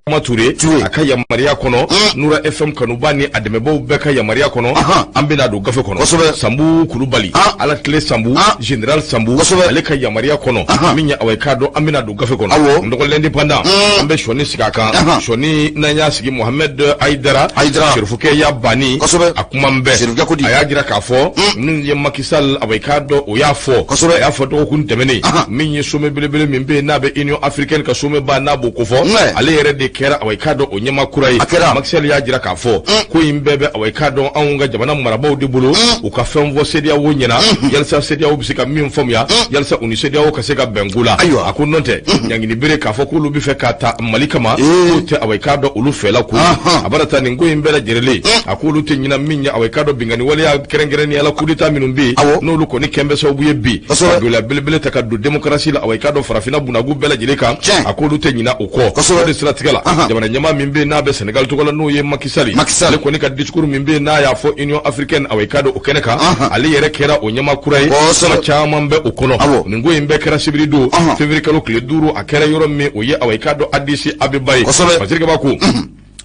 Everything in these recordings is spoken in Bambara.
Adama Ture a ka yamaruya kɔnɔ, Nura FM kanuba ni a dɛmɛbaaw bɛɛ ka yamaruya kɔnɔ, an bɛna don gafe kɔnɔ. Sanbu Kulubali, Ala tile Sanbu, général Sanbu, ale ka yamaruya kɔnɔ min ye, awa, k'a dɔn an bɛna don gafe kɔnɔ. N dɔgɔ L'Indépendant, an bɛ sɔni sigi a kan. Sɔni n'an y'a sigi, Mohamed Ayidara Serifukɛ ya banni a kuma bɛɛ, a y'a jira k'a fɔ min ye Macky Sall, awa, k'a dɔn o y'a fɔ, a y'a fɔ dɔgɔkun tɛmɛnen min ye, sommet belebele min bɛ yen n'a bɛ Union africaine ka sommet ba n'a b'o kofɔ, ale yɛrɛ de kɛra, awa, k'a dɔn o ɲɛmaa kura ye. Macky Sall y'a jira k'a fɔ ko in bɛɛ bɛ, awa, k'a dɔn anw ka jamana marabaaw de bolo, u ka fɛn fɔ CEDEAO ɲɛna yalisa CEDEAO bɛ se ka min faamuya, yalisa u ni CEDEAO ka se ka bɛn ko la. A ko nɔ tɛ ɲangini bere k'a fɔ k'olu bɛ fɛ k'a ta Mali kama, k'o tɛ, awa, k'a dɔn olu fɛla ko a bara taa nin ko in bɛɛ lajɛlen. A ko olu tɛ ɲina min ye, awa, k'a dɔn binkanni waleya, kɛrɛnkɛrɛnnenya la coup d'état minnu bɛ yen, n'olu kɔni kɛn bɛ sababu ye bi ka gɛlɛya belebele ta ka don démocratie la, awa, k'a dɔn farafinna bunagu bɛɛ lajɛlen kan, a k'olu tɛ ɲina o kɔ. O de siratigɛ la, jamana ɲɛmaa min bɛ yen n'a bɛ Sénégal tɔgɔ la, n'o ye Macky Sall, ale kɔni ka discours min bɛ yen n'a y'a fɔ Union africaine, awa, k'a dɔn o kɛnɛ kan, ale yɛrɛ kɛra o ɲɛmaa kura ye. Kuma caman bɛ o kɔnɔ. Nin ko in bɛɛ kɛra sibiri don, février kalo tile 5. A kɛra yɔrɔ min, o ye, awa, k'a dɔn Addis Abeba ye. Fasiri Kaba ko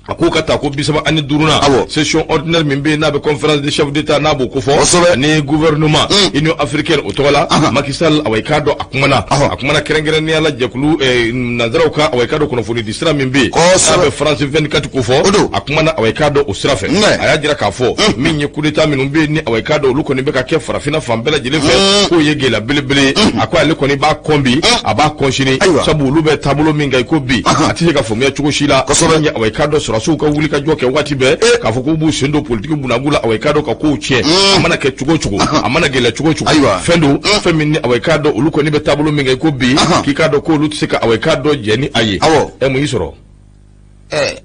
a k'o ka taa ko 35nan session ordinaire min bɛ yen n'a bɛ Conférence des chefs d'État n'a b'o kofɔ ani gouvernement Union africaine o tɔgɔ la, Macky Sall, awa, k'a dɔn a kumana, a kumana kɛrɛnkɛrɛnnenya la jɛkulu nanzaraw ka, awa, k'a dɔn kunnafoni di sira min bɛ yen n'a bɛ France 24 kofɔ, a kumana, awa, k'a dɔn o sira fɛ. A y'a jira k'a fɔ min ye coup d'état minnu bɛ yen ni, awa, k'a dɔn olu kɔni bɛ ka kɛ farafinna fan bɛɛ lajɛlen fɛ, k'o ye gɛlɛya belebele ye. A ko ale kɔni b'a kɔn bi, a b'a kɔn sini, sabu olu bɛ taabolo min kan i ko bi, a tɛ se ka faamuya cogo si la. Min ye, awa, k'a dɔn sɔrɔdasiw ka wuli ka jɔ kɛ waati bɛɛ k'a fɔ k'u b'u sen don politiki bunagu la, awa, k'a dɔn ka kow tiɲɛ, a mana kɛ cogo o cogo, a mana gɛlɛya cogo o cogo, fɛn don, fɛn min ni, awa, k'a dɔn olu kɔni bɛ taabolo min kan i ko bi, k'i k'a dɔn k'olu tɛ se ka, awa, k'a dɔn jɛ ni a ye. Ɛ, mun y'i sɔrɔ?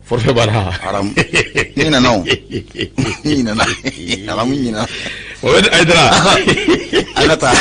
Forfait banna. Haram, n ɲinɛna o, n ɲinɛna, haram, n ɲinɛna. Mohamed Aïdara. An ka taa.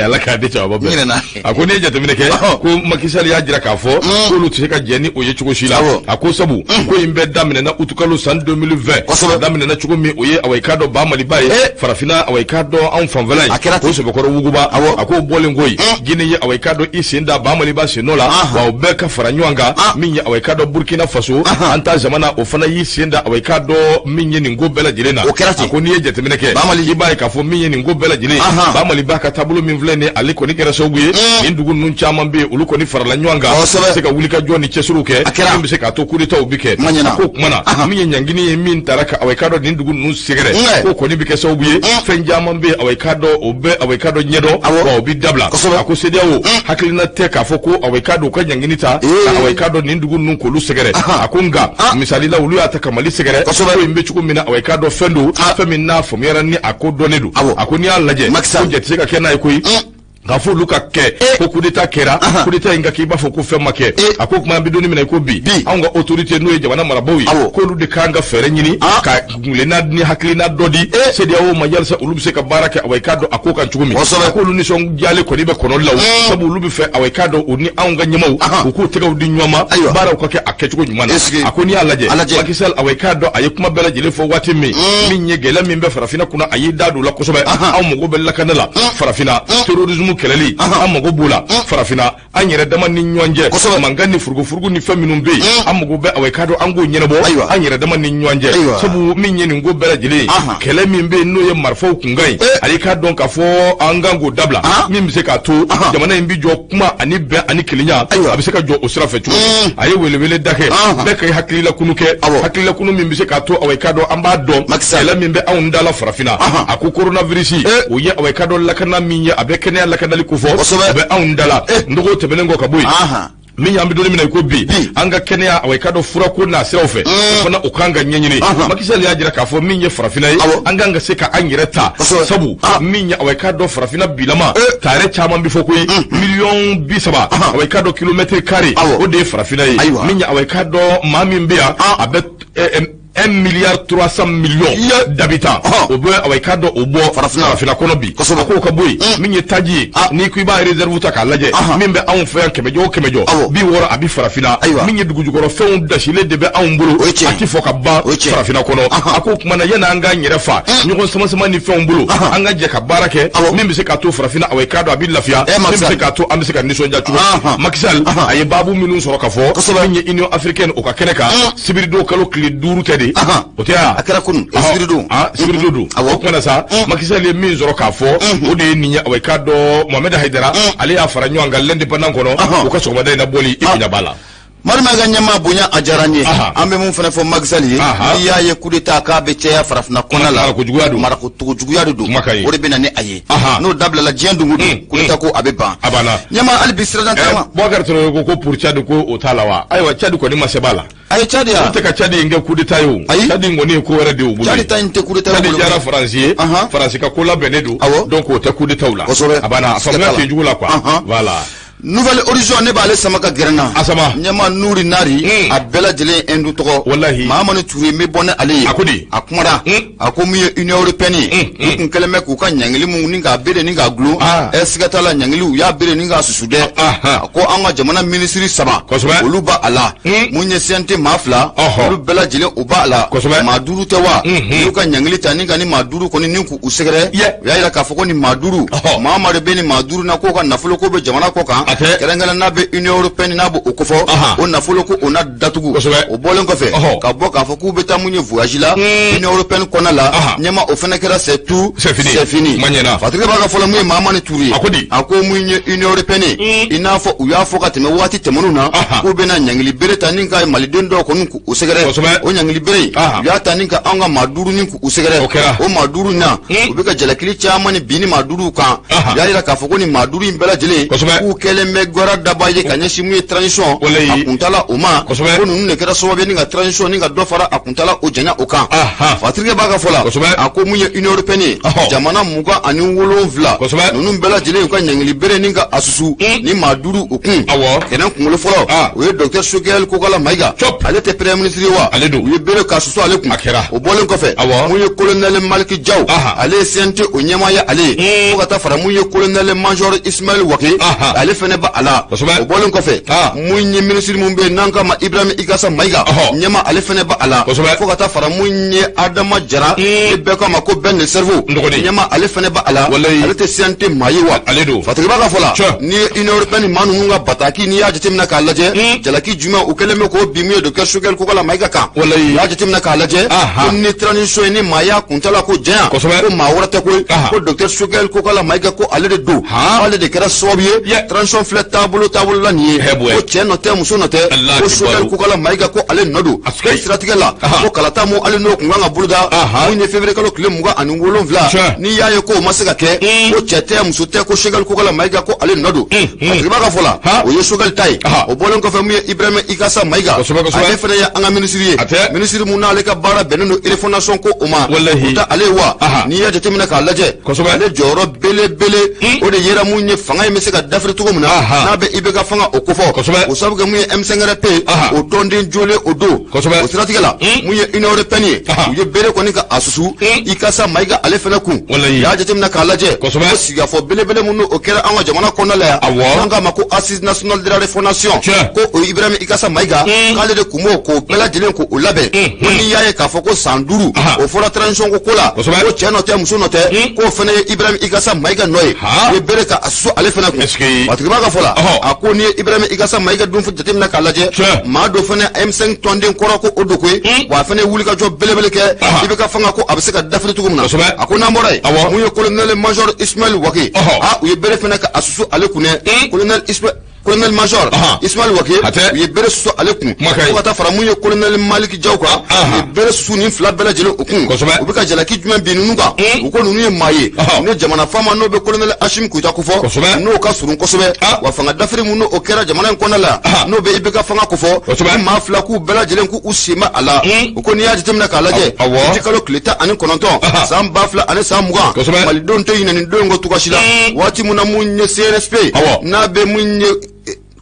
Ala k'a di cɛkɔrɔba bɛɛ. N ɲinɛna. A ko n'i ye jateminɛ kɛ, ko Macky Sall y'a jira k'a fɔ k'olu tɛ se ka jɛ ni o ye cogo si la. A ko sabu ko in bɛɛ daminɛna utukalo san 2020. A daminɛna cogo min, o ye, awa, i k'a dɔn ba Maliba ye farafinna, awa, i k'a dɔn anw fanfɛla ye. A kɛra ten. K'o sɛbɛkɔrɔ wuguba. A k'o bɔlen ko yen, Guinée ye, awa, i k'a dɔn i sen da ba Maliba sen nɔ la, wa o bɛɛ ka fara ɲɔgɔn kan. Min ye, awa, i k'a dɔn Burkina Faso, an ta jamana, o fana y'i sen da, awa, i k'a dɔn min ye nin ko bɛɛ lajɛlen na. O kɛra ten. A ko n'i ye jateminɛ kɛ, i b'a ye k'a fɔ min ye nin ko bɛɛ lajɛlen ye, ba Maliba ka taabolo min filɛ nin ye, ale kɔni kɛra sababu ye nin dugu ninnu caman bɛ yen, olu kɔni farala ɲɔgɔn kan se ka wulikajɔ ni cɛsiriw kɛ min bɛ se k'a to coup d'état bɛ kɛ. A ko o tuma na min ye ɲangini ye min taara ka, awa, i k'a dɔn nin dugu ninnu sɛgɛrɛ, k'o kɔni bɛ kɛ sababu ye fɛn caman bɛ yen, awa, i k'a dɔn o bɛ, awa, i k'a dɔn ɲɛdɔn, wa o bɛ dabila. A ko CEDEAO hakilina tɛ k'a fɔ ko, awa, i k'a dɔn u ka ɲangini ta ka, awa, i k'a dɔn nin dugu ninnu k'olu sɛgɛrɛ. A ko nka misali la, olu y'a ta ka Mali sɛgɛrɛ, ko in bɛ cogo min na, awa, i k'a dɔn fɛn don, fɛn min n'a faamuyara ni a ko dɔnnen don. A ko n'i y'a lajɛ, ko jɛ tɛ se ka kɛ n'a ye koyi k'a fɔ olu ka kɛ ko coup d'état kɛra, coup d'état in ka kɛ i b'a fɔ ko fɛn ma kɛ. A ko kuma an bɛ don min na i ko bi, anw ka autorité n'o ye jamana marabaaw ye, k'olu de kan ka fɛɛrɛ ɲini ka kuntilenna ni hakilina dɔ di CEDEAO ma yalisa olu bɛ se ka baara kɛ, awa, i k'a dɔn a ko kan cogo min. A k'olu nisɔndiyalen kɔni bɛ kɔnɔli la, sabu olu bɛ fɛ, awa, i k'a dɔn u ni anw ka ɲɛmaaw u k'u tɛgɛw di ɲɔgɔn ma, baaraw ka kɛ a kɛcogo ɲuman na. A ko n'i y'a lajɛ, Macky Sall, awa, i k'a dɔn a ye kuma bɛɛ lajɛlen fɔ waati min, min ye gɛlɛya min bɛ farafinna kunna, a y'i da don o la kosɛbɛ. Anw mago bɛ lakana la farafinna, terrorisme kɛlɛli an mago b'o la farafinna, an yɛrɛ dama ni ɲɔgɔn cɛ mankan ni furugufurugu ni fɛn minnu bɛ yen, an mago bɛ, awa, i k'a dɔn an k'o ɲɛnabɔ an yɛrɛ dama ni ɲɔgɔn cɛ, sabu min ye nin ko bɛɛ lajɛlen ye, kɛlɛ min bɛ yen n'o ye marifaw kunkan ye, ale k'a dɔn k'a fɔ an kan k'o dabila, min bɛ se k'a to jamana in bɛ jɔ kuma ani bɛn ani kelenya, a bɛ se ka jɔ o sira fɛ cogo min. A ye welewele da kɛ bɛɛ ka hakililakunu kɛ, hakililakunu min bɛ se k'a to, awa, i k'a dɔn an b'a dɔn kɛlɛ min bɛ anw da la farafinna. A ko coronavirus, o ye, awa, i k'a dɔn lakana min ye, a bɛ kɛnɛya lakanali kofɔ, o bɛ anw da la. N dɔgɔ, tɛmɛnen kɔ ka bɔ yen, min y'an bɛ don min na i ko bi, an ka kɛnɛya, awa, i k'a dɔn furako n'a siraw fɛ, o fana o kan ka ɲɛɲini. Macky Sall y'a jira k'a fɔ min ye farafinna ye, an kan ka se ka an yɛrɛ ta, sabu min ye, awa, i k'a dɔn farafinna bilama taare caman bɛ fɔ koyi, miliyɔn 30, awa, i k'a dɔn kilomètre carré, o de ye farafinna ye. Min ye, awa, i k'a dɔn maa min bɛ yan, a bɛ 1 milliard 300 millions d'habitants o bɛ awa i k'a dɔn o bɔ farafinna kɔnɔ bi. A k'o ka bɔ yen, min ye taji ye, n'i ko i b'a réserve ta k'a lajɛ, min bɛ anw fɛ yan 100 jɔ o 100 jɔ 60 a bɛ farafinna. Min ye dugujukɔrɔ fɛnw dasilen de bɛ anw bolo, a ti fɔ ka ban farafinna kɔnɔ. A ko o tuma na yanni an k'an yɛrɛ fa ɲɔgɔn sama sama ni fɛnw bolo, an ka jɛ ka baara kɛ min bɛ se k'a to farafinna awa i k'a dɔn a bɛ lafiya, min bɛ se k'a to an bɛ se ka nisɔndiya cogo. Macky Sall a ye baabu minnu sɔrɔ ka fɔ, min ye Union africaine o ka kɛnɛ kan sibiridon kalo tile 5 tɛ de, o tɛ yan, a kɛra kunun sibiridon, sibiridon don. O tuma na sa, Macky Sall ye min sɔrɔ k'a fɔ, o de ye nin ye. Awa i k'a dɔn Mohamed Haidara ale y'a fara ɲɔgɔn kan l'Indépendant kɔnɔ, u ka sɔgɔmada in na bɔli i bonya b'a la. Marima ka ɲɛmaa bonya a diyara n ye. An bɛ mun fana fɔ Macky Sall ye, n'i y'a ye coup d'état k'a bɛ caya farafinna kɔnɔna la, marako juguya de don, o de bɛ na ni a ye. N'o dabilala diɲɛ don o don, coup d'état ko a bɛ ban. A banna. Ɲɛmaa, hali bi sirajan taama. Boubacar Traoré ko pour Tchad ko o t'a la wa? Ayiwa, Tchad kɔni ma sɛbɛn a la. A ye Tchad ya. Olu tɛ ka Tchad in kɛ coup d'état ye o. Ayi. Tchad in kɔni ye ko wɛrɛ de y'u bolo. Tchad ta in tɛ coup d'état ye. Tchad diyara Faransi ye. Faransi ka ko labɛnnen don. Donc o tɛ coup d'état la. Kosɛbɛ. A banna, a faamuya ten jugu la quoi. Voilà. Nouvel Horizon, ne b'ale sama ka gɛrɛ n na. A sama. Ɲɛma Nuri Nari, a bɛɛ lajɛlen Hindu tɔgɔ. Walahi. Mahamani Ture, n bɛ bɔ ni ale ye. A ko di? A kumara. A ko min ye Union européenne ye, u kun kɛlen bɛ k'u ka ɲangili mun ni k'a bere ni k'a gulon. Ɛ, siga t'a la, ɲangili u y'a bere ni k'a susu dɛ. A ko an ka jamana minisiri 3. Olu b'a a la. Mun ye CNT maa 2. Olu bɛɛ lajɛlen u b'a la. Maa 5 tɛ wa? Olu ka ɲangili ta ni ka ni maa 5 kɔni ni k'u sɛgɛrɛ. U y'a yira k'a fɔ ko ni maa 5. Maa maa de bɛ ni maa 5 na k'o ka nafolo ko bɛ jamana kɔ kan. Kɛrɛnkɛrɛn n'a bɛ Union européenne n'a b'o kofɔ, o nafolo ko o na datugu. O bɔlen kɔfɛ ka bɔ k'a fɔ k'u bɛ taa mun ye voyage la Union européenne kɔnɔna la, ɲɛma o fana kɛra c'est tout, c'est fini. Fatigi b'a ka fɔlɔ mun ye Mahamani Ture ye, a ko mun ye Union européenne ye, i n'a fɔ u y'a fɔ ka tɛmɛ waati tɛmɛnenw na k'u bɛna ɲangili bere ta ni ka maliden dɔw kɔni k'u sɛgɛrɛ. O ɲangili bere u y'a ta ni ka anw ka maa 5 ni k'u sɛgɛrɛ. O maa 5 na, u bɛ ka jalakili caman ni bin ni maa 5 kan. U y'a yira k'a fɔ ko ni maa 5 in bɛɛ lajɛlen k'u kɛlen bɛ gwara daba ye ka ɲɛsin mun ye transition a kuntala o ma, ko ninnu de kɛra sababu ye ni ka transition ni ka dɔ fara a kuntala o janya o kan. Fatirikɛ b'a ka fɔ la, a ko mun ye Union européenne ye, jamana 27 ninnu bɛɛ lajɛlen u ka ɲangili bere ni ka a susu ni maa 5 o kun. Kɛnɛ kunkolo fɔlɔ o ye docteur Choguel Kokalla Maïga, ale tɛ premier ministre ye wa? U ye bere k'a susu ale kun. O bɔlen kɔfɛ, mun ye colonel Malick Diaw, ale ye CNT o ɲɛmaa ye ale ye, fo ka taa fara mun ye colonel major Ismaël Waké, ale fɛnɛ ba a la. O bɔlen kɔfɛ, mun ye minisiri mun bɛ yen n'an k'a ma Ibrahim Ikassa Maïga, ɲɛma ale fɛnɛ ba a la, fo ka taa fara mun ye Adama Jara, ni bɛɛ k'a ma ko Ben le cerveau, ɲɛma ale fɛnɛ ba a la, ale tɛ CNT maa ye wa? Fatigi b'a ka fɔ la, n'i ye Union européenne maa ninnu ka bataki n'i y'a jateminɛ k'a lajɛ, jalaki jumɛn u kɛlen bɛ k'o bin mun ye docteur Choguel Kokalla Maïga kan, u y'a jateminɛ k'a lajɛ ko ni transition ye ni maa y'a kuntala ko janya, ko maa wɛrɛ tɛ koyi, ko docteur Choguel Kokalla Maïga ko ale de don, ale de kɛra sababu ye transition filɛ taabolo la nin ye, ko cɛ nɔ tɛ muso nɔ tɛ, ko Choguel Kokalla Maïga ko ale nɔ don. O siratigɛ la, ko kalata mun ale n'o kun kan ka boloda mun ye février kalo tile 27, n'i y'a ye k'o ma se ka kɛ, ko cɛ tɛ muso tɛ, ko Choguel Kokalla Maïga ko ale nɔ don. Fatigi b'a ka fɔ la, o ye Choguel ta ye. O bɔlen kɔfɛ, mun ye Ibrahim Ikassa Maïga, ale fana ye an ka minisiri ye, minisiri mun n'ale ka baara bɛnnen don refondation ko o ma, o tɛ ale ye wa? N'i y'a jateminɛ k'a lajɛ, ale jɔyɔrɔ belebele o de yera mun ye fanga in bɛ se ka dafiri cogo min na, n'a bɛ IBK fanga o kofɔ, o sababu kɛ mun ye M5RP o tɔnden jolen o don. O siratigɛ la, mun ye Union européenne ye, u ye bere kɔni ka a susu Ikassa Maïga ale fana kun. U y'a jateminɛ k'a lajɛ ko sigikafɔ belebele mun o kɛra an ka jamana kɔnɔna la yan, n'an k'a ma ko Assise nationale de la refondation, ko o Ibrahim Ikassa Maïga k'ale de kun b'o k'o bɛɛ lajɛlen k'o labɛn. Ko n'i y'a ye k'a fɔ ko san 5 o fɔra transition ko la, ko cɛ nɔ tɛ muso nɔ tɛ, k'o fana ye Ibrahim Ikassa Maïga nɔ ye, u ye bere ka a susu ale fana kun. Fatigi b'a ka fɔ la, a ko n'i ye Ibrahim Ikassa Maïga dun jateminɛ k'a lajɛ, maa dɔ fana M5 tɔnden kɔrɔ ko o don koyi, wa a fana ye wulikajɔ belebele kɛ IBK fanga ko a bɛ se ka dafiri cogo min na. A ko n'an bɔra yen, mun ye colonel major Ismaël Waké, u ye bere fana ka a susu ale kun dɛ. Colonel major Ismaël Waké, u ye bere susu ale kun, fo ka taa fara mun ye colonel Malick Diaw kan, u ye bere susu nin 2 bɛɛ lajɛlen o kun. U bɛ ka jalaki jumɛn bin ninnu kan? U ko ninnu ye maa ye, ninnu ye jamana faama n'o bɛ colonel Assimi Goïta kofɔ, n'o ka surun kosɛbɛ, wa fanga dafiri mun n'o kɛra jamana in kɔnɔna la, n'o bɛ IBK fanga kofɔ, ni maa 2 k'u bɛɛ lajɛlen k'u sen bɛ a la. U ko n'i y'a jateminɛ k'a lajɛ, ti kalo tile 19 san 2020, malidenw tɛ ɲinɛ nin don in kɔ cogoya si la. Waati mun na mun ye CNSP n'a bɛ mun ye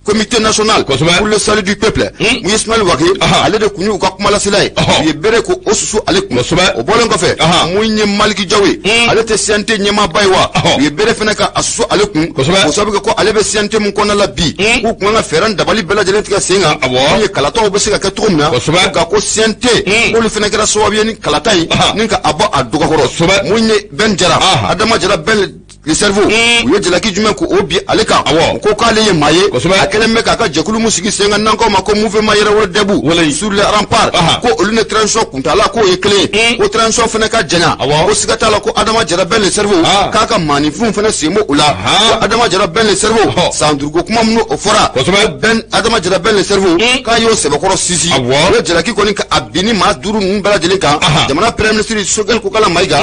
Comité national pour le salut du peuple mun ye Ismaël Wagué ale de tun y'u ka kumalasela ye u ye bere ko o susu ale kun o bɔlen kɔfɛ mun ye Maliki Jaw ye ale tɛ CNT ɲɛmaaba ye wa u ye bere fana ka a susu ale kun k'o sababu kɛ ko ale bɛ CNT mun kɔnɔna la bi k'u tun kan ka fɛɛrɛ ni dabali bɛɛ lajɛlen tigɛ sen kan mun ye kalataw bɛ se ka kɛ cogo min na nka ko CNT k'olu fana kɛra sababu ye ni kalata in ni ka a bɔ a dɔgɔkɔrɔ mun ye Ben Jara Adama Jara Ben le cerveau u ye jalaki jumɛn ko o bin ale kan u ko k'ale ye maa ye a kɛlen bɛ k'a ka jɛkulu min sigi sen kan n'an k'o ma ko mouvement yɛrɛwolo debout sur les remparts ko olu ni transition kuntaala k'o ye kelen ye ko transition fana ka janya ko siga t'a la ko Adama Jara Ben le cerveau k'a ka maaninfinw fana sen b'o la ko Adama Jara Ben le cerveau san duuruko kuma minnu o fɔra Ben Adama Jara Ben le cerveau k'a y'o sɛbɛkɔrɔ sinsin u ye jalaki kɔni ka a bin ni maa duuru ninnu bɛɛ lajɛlen kan jamana premier ministre Choguel Kokala Mayiga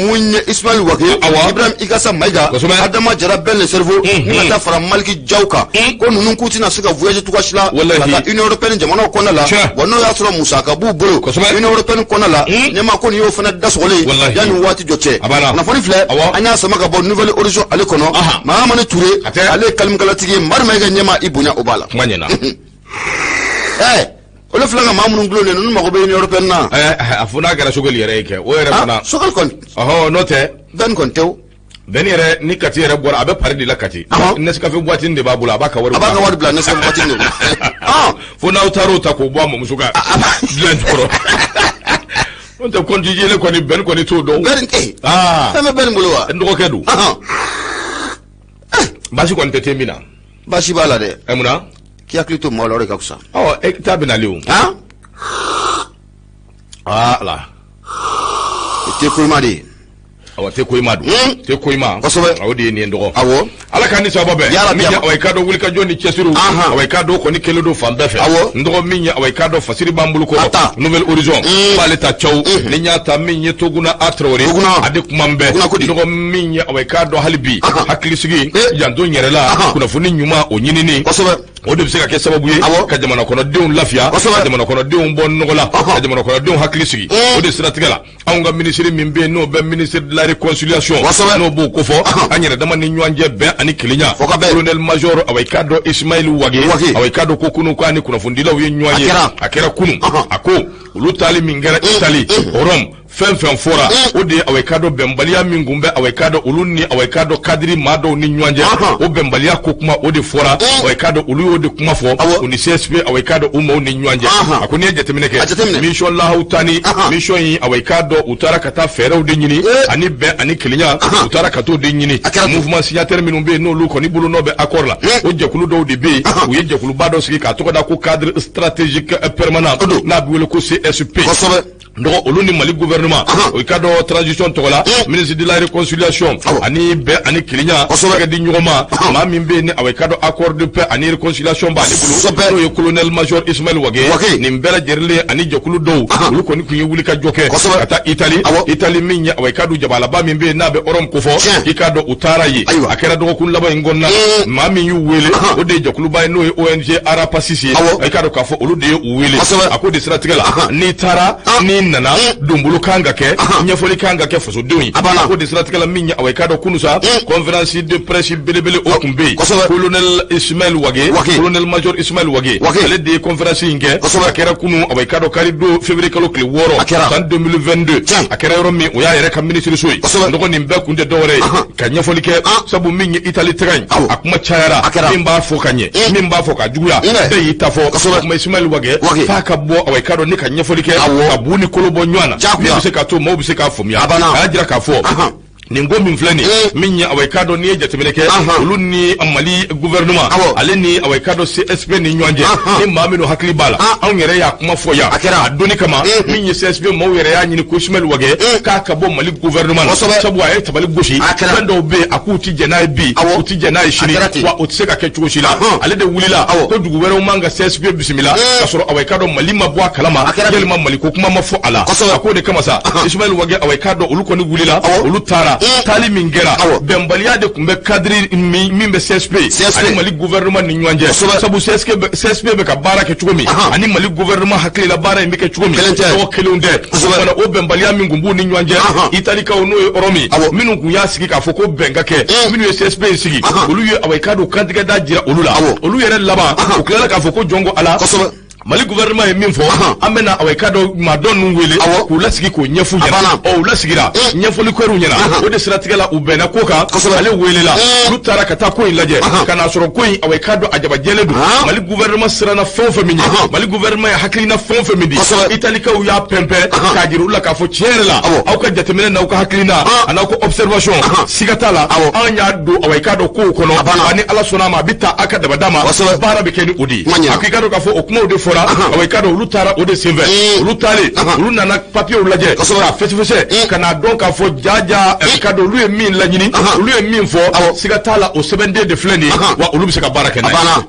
mun ye Ismaël Wagué Ibrahim Igassa Mayiga Adama Jara Ben le cerveau ni ka taa fara Maliki Jaw kan ko ninnu k'u tɛna se ka voyager cogoya si la ka taa Union européenne jamanaw kɔnɔna la wa n'o y'a sɔrɔ musaka b'u bolo Union européenne kɔnɔna la ɲɛmaa ko nin y'o fana dasɔgɔlen ye yanni waati jɔ cɛ kunnafoni filɛ an y'a sama ka bɔ Nouvel Horizon ale kɔnɔ Mahamani Ture ale ye kalimukalatigi ye Mari Mayiga ɲɛmaa i bonya o b'a la. Kuma ɲɛna. Ɛɛ olu filɛ ka maa minnu dulon ninnu mago bɛ Union européenne na. Ɛɛ a fo n'a kɛra Choguel yɛrɛ ye kɛ o yɛrɛ fana. Choguel kɔni. Ɔhɔ n'o tɛ. Ben kɔni tɛ o. Ben yɛrɛ ni Kati yɛrɛ bɔra a bɛ Paris de la Kati. Nescafé boîte de b'a bolo a b'a ka wari. A b'a ka wari bila Nescafé boîte de kɔnɔ. Fo n'aw taar'o ta k'o bɔ a mamuso ka dilan jukɔrɔ. N'o tɛ compte jɛlen kɔni Ben kɔni t'o dɔn. Ben tɛ. Fɛn bɛ Ben bolo wa. N dɔgɔkɛ don. Baasi kɔni tɛ te min na. Baasi b'a la dɛ. Ɛ mun na. K'i hakili to maaw la o de ka fisa. Ɔ e ta bɛ nalen o. Ala. Te koyima de ye. Awa te koyima don. Te koyima. Kosɛbɛ. O de ye nin ye dɔgɔ. Awɔ. Ala k'an ni sababa bɛn. Yarabi. Min ye awa i k'a dɔn wulikajɔ ni cɛsiriw. Awa i k'a dɔn kɔni kɛlen don fan bɛɛ fɛ. Awɔ. N dɔgɔ min ye awa i k'a dɔn fasiri b'an bolo kɔrɔ. A ta. Nouvel Horizon. B'ale ta caw. Ni n y'a ta min ye Toguna A Tarawele. Toguna. A de kuma n bɛɛ. Toguna ko di? N dɔgɔ min ye awa i k'a dɔn hali bi. Hakilisigi. Janto n yɛrɛ la. Kunnafoni ɲuman o ɲinini. Kosɛbɛ. O de bɛ se ka kɛ sababu ye ka jamana kɔnɔdenw lafiya ka jamana kɔnɔdenw bɔ nɔgɔ la ka jamana kɔnɔdenw hakili sigi o de siratigɛ la anw ka minisiri min bɛ yen n'o bɛ ministre de la réconciliation n'o b'o kofɔ an yɛrɛ dama ni ɲɔgɔn cɛ bɛn ani kelenya colonel major awa i k'a dɔn Ismaël Wagué awa i k'a dɔn ko kunun k'a ni kunnafonidilaw ye ɲɔgɔn ye a kɛra kunun a ko olu taali min kɛra Italie Rome fɛn fɛn fɔra o de ye awa i k'a dɔn bɛnbaliya min kun bɛ awa i k'a dɔn olu ni awa i k'a dɔn kadiri maa dɔw ni ɲɔgɔn cɛ o bɛnbaliya ko kuma o de fɔra awa i k'a dɔn olu y'o de kuma fɔ u ni CSP awa i k'a dɔn u maaw ni ɲɔgɔn cɛ a ko n'i ye jateminɛ kɛ mission Lahawutani mission in awa i k'a dɔn u taara ka taa fɛɛrɛw de ɲini ani bɛn ani kelenya u taara ka t'o de ɲini mouvement signataire minnu bɛ yen n'olu kɔni bolonɔ bɛ accord la o jɛkulu dɔw de bɛ yen u ye jɛkuluba dɔ sigi k'a tɔgɔ da ko cadre stratégique permanent n'a bɛ wele ko CSP. Dɔgɔ olu ni Mali gouvernement o i k'a dɔn transition tɔgɔ la ministre de la réconciliation ani bɛn ani kelenya tɛgɛ di ɲɔgɔn ma maa min bɛ yen ni awa i k'a dɔn accord de paix ani réconciliation b'ale bolo n'o ye colonel major Ismaël Wagué nin bɛɛ lajɛlen ani jɛkulu dɔw olu kɔni tun ye wulikajɔ kɛ ka taa Italie Italie min ye awa i k'a dɔn jabalaba min bɛ yen n'a bɛ Rome kofɔ i k'a dɔn u taara yen a kɛra dɔgɔkun laban in kɔnɔna maa min y'u wele o de ye jɛkuluba ye n'o ye ONG Ara Pacis ye i k'a dɔn k'a fɔ olu de ye u wele a ko de siratigɛ la n'i taara n'i nana donbolo kan ka kɛ ɲɛfɔli kan ka kɛ fasodenw ye a ko de siratigɛ la min ye awa i k'a dɔn kunun sa conférence de presse belebele o tun bɛ yen colonel Ismaël Wagué colonel major Ismaël Wagué ale de ye conférence in kɛ a kɛra kunun awa i k'a dɔn kari don février kalo tile 6 san 2022 a kɛra yɔrɔ min o y'a yɛrɛ ka minisiriso ye dɔgɔ nin bɛɛ kun tɛ dɔwɛrɛ ye ka ɲɛfɔli kɛ sabu min ye Italie taga in a kuma cayara min b'a fɔ ka ɲɛ min b'a fɔ ka juguya bɛɛ y'i ta fɔ kuma Ismaël Wagué f'a ka bɔ awa i k'a dɔn ni ka ɲɛfɔli kɛ ka bu ni kolo bɔ ɲɔgɔn na min bɛ se k'a to maaw bɛ se k'a faamuya a y'a jira k'a fɔ nin ko min filɛ nin min ye awa i k'a dɔn n'i ye jateminɛ kɛ olu ni Mali gouvernement ale ni awa i k'a dɔn CSP ni ɲɔgɔn cɛ ni maa minnu hakili b'a la anw yɛrɛ y'a kuma fɔ yan a donni kama min ye CSP maaw yɛrɛ y'a ɲini ko Ismaël Wagué k'a ka bɔ Mali gouvernement na sabu a ye tabali gosi fɛn dɔw bɛ yen a k'u ti jɛn n'a ye bi u ti jɛn n'a ye sini wa o tɛ se ka kɛ cogo si la ale de wulila ko dugu wɛrɛw man ka CSP bisimila k'a sɔrɔ awa i k'a dɔn Mali ma bɔ a kalama yalima Mali ko kuma ma fɔ a la a k'o de kama sa Ismaël Wagué awa i k'a dɔn olu kɔni wulila olu taara la taali min kɛra, bɛnbaliya de tun bɛ cadre min bɛ CSP ani Mali gouvernement ni ɲɔgɔn cɛ, sabu CSP bɛ ka baara kɛ cogo min ani Mali gouvernement hakilila baara in bɛ kɛ cogo min, tɔgɔ kelenw tɛ. O bɛnbaliya min tun b'u ni ɲɔgɔn cɛ, Italikaw n'o ye Rɔmu minnu tun y'a sigi k'a fɔ ko bɛn ka kɛ, minnu ye CSP in sigi, olu ye awa i k'a dɔn kantigɛ da jira olu la. Olu yɛrɛ laban u tilala k'a fɔ ko jɔn ko Ala, Mali gouvernement ye min fɔ, an bɛna awa i k'a dɔn maa dɔ ninnu wele k'u lasigi k'o ɲɛf'u ɲɛna. Ɔ, u lasigira, ɲɛfɔli kɛr'u ɲɛna, o de siratigɛ la u bɛnna ko kan. Ale welela, olu taara ka taa ko in lajɛ ka n'a sɔrɔ ko in awa i k'a dɔn a jabajɛlen don. Mali gouvernement siranna fɛn o fɛn min ɲɛ, Mali gouvernement ye hakilina fɛn o fɛn min di, Italikaw y'a pɛnpɛn k'a jira olu la k'a fɔ tiɲɛ yɛrɛ la, aw ka jateminɛ n'aw ka hakilina a n'aw ka observation, siga t'a la, an y'a don awa i k'a dɔn kow kɔnɔ, ani Ala sɔnna a ma, a bɛ taa aw ka dabada ma, baara bɛ kɛ ni o de ye. A ko i k'a dɔn k'a fɔ o kumaw de fɔra, awa i k'a dɔn olu taara o de senfɛ. Olu taalen, olu nana papiyew lajɛ k'a fɛsɛfɛsɛ ka n'a dɔn k'a fɔ jaja i k'a dɔn olu ye min laɲini, olu ye min fɔ, siga t'a la, o sɛbɛnden de filɛ nin ye, wa olu bɛ se ka baara kɛ n'a ye.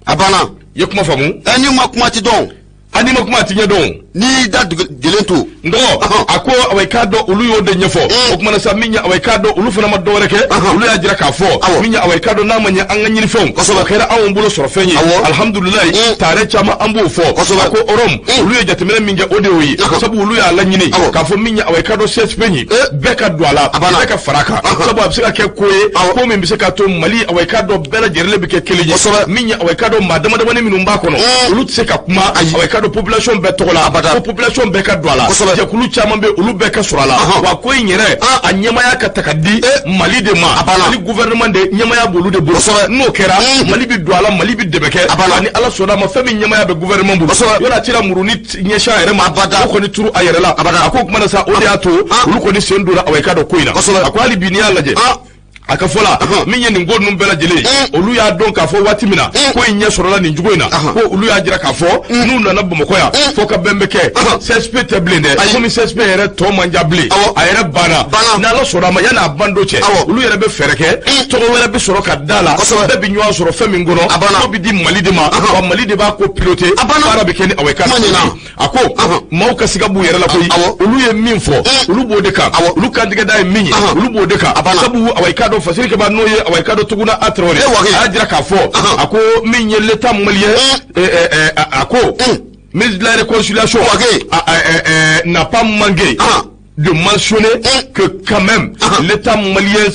A banna. I ye kuma faamu? Ɛ, n'i ma kuma ti dɔn. A n'i ma kuma a ti ɲɛ dɔn. N'i y'i da jelen to. N dɔgɔ, a ko awa i k'a dɔn olu y'o de ɲɛfɔ. O kumana sa, min ye awa i k'a dɔn olu fana ma dɔwɛrɛ kɛ, olu y'a jira k'a fɔ min ye awa i k'a dɔn n'a ma ɲɛ an ka ɲinifɛnw, o kɛra anw bolo sɔrɔ fɛn ye, alihamudulilayi, tare caman an b'o fɔ. A ko Rɔmu olu ye jateminɛ min kɛ, o de y'o ye, sabu olu y'a laɲini k'a fɔ min ye awa i k'a dɔn CSP ye, bɛɛ ka don a la, bɛɛ ka fara a kan, sabu a bɛ se ka kɛ ko ye, ko min bɛ se ka to Mali awa i k'a dɔn bɛɛ lajɛlen bɛ kɛ kelen ye. Min ye awa i k'a dɔn maa dama damani minnu b'a kɔnɔ, olu tɛ se ka kuma awa i k'a dɔn population bɛɛ tɔgɔ la, ko population bɛɛ ka don a la, jɛkulu caman bɛ, olu bɛɛ ka sɔrɔ a la, wa ko in yɛrɛ a ɲɛmaya ka ta ka di Mali de ma, Mali gouvernement de ɲɛmaya b'olu de bolo. N'o kɛra, Mali bɛ don a la, Mali bɛ dɛmɛ kɛ, ani Ala sɔnna a ma, fɛn min ɲɛmaya bɛ gouvernement bolo, yɔrɔ a tɛna muru ni ɲɛsin a yɛrɛ ma, o kɔni turu a yɛrɛ la. A ko o kuma na sa, o de y'a to olu kɔni sen donna awa i k'a dɔn ko in na. A ko hali bi n'i y'a lajɛ, a ka fɔ la, min ye nin ko ninnu bɛɛ lajɛlen, olu y'a dɔn k'a fɔ waati min na ko in ɲɛ sɔrɔla nin cogo in na, ko olu y'a jira k'a fɔ n'u nana Bamakɔ yan, fo ka bɛn bɛ kɛ, CSP tɛ bilen dɛ, komi CSP yɛrɛ tɔ man ja bilen, a yɛrɛ banna. N'Ala sɔnna a ma, yanni a ban don cɛ, olu yɛrɛ bɛ fɛɛrɛ kɛ, tɔgɔ wɛrɛ bɛ sɔrɔ ka da la, bɛɛ bɛ ɲɔgɔn sɔrɔ fɛn min kɔnɔ, ko bɛ di Mali de ma, wa Mali de b'a ko piloter, baara bɛ kɛ ni aw ye. A ko maaw ka siga b'u yɛrɛ la koyi, olu ye min fɔ, olu b'o de kan, olu kantigɛda ye min ye, olu b'o de kan, sabu awa i k'a dɔn Fasiri Kaba n'o ye awa i k'a dɔn Tuguna a Tarawele, a y'a jira k'a fɔ, a ko min ye l'État malien, a ko ministre de la Réconciliation n'a pas manqué de mentionner que quand même l'État malien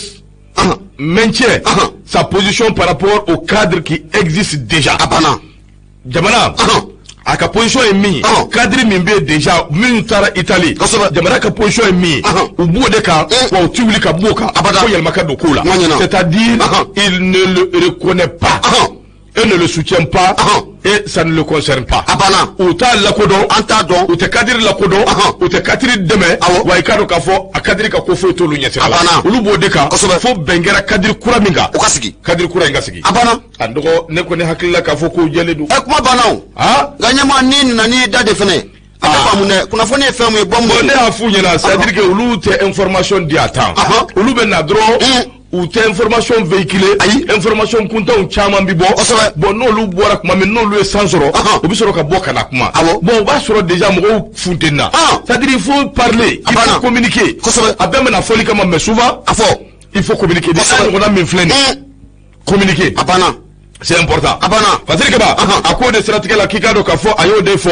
maintient sa position par rapport au cadre qui existe déjà. Jamana a ka position ye min ye, cadre min bɛ yen déjà, minnu taara Italie, jamana ka position ye min ye, u b'o de kan, wa u ti wuli ka b'o kan, ko yɛlɛma ka don kow la, c'est-à-dire il ne le reconnaît pas et ne le soutient pas et ça ne le concerne pas. U t'a lakodɔn, an t'a dɔn, u tɛ cadre lakodɔn, u tɛ cadre dɛmɛ, wa i k'a dɔn k'a fɔ a cadre ka ko foyi t'olu ɲɛsira la, olu b'o de kan fo bɛn kɛra cadre kura min kan, o ka sigi, cadre kura in ka sigi. A banna. A dɔgɔ, ne kɔni hakili la k'a fɔ k'o jɛlen don. Ɛ, kuma banna o. Nka ɲɛmaa, n'i nana n'i da de fɛnɛ, a tɛ faamu dɛ, kunnafoni ye fɛn mun ye, bɔ mun. Bon, ne y'a f'u ɲɛna, c'est à dire que olu tɛ information di à temps, olu bɛ na dɔrɔn, u tɛ information véhiculer. Ayi. Information kuntanw caman bi bɔ. Bon, n'olu bɔra tuma min, n'olu ye san sɔrɔ, u bɛ sɔrɔ ka bɔ ka na kuma. Bon, o b'a sɔrɔ déjà mɔgɔw funteni na. C'est à dire il faut parler, il faut communiquer. A bɛɛ bɛna fɔli kama, mais souvent a fɔ il faut communiquer. Ni ɲɔgɔnna min filɛ nin ye, communiquer. A banna. C'est important. A banna. Fasiri Kaba, a k'o de siratigɛ la k'i k'a dɔn k'a fɔ a y'o de fɔ.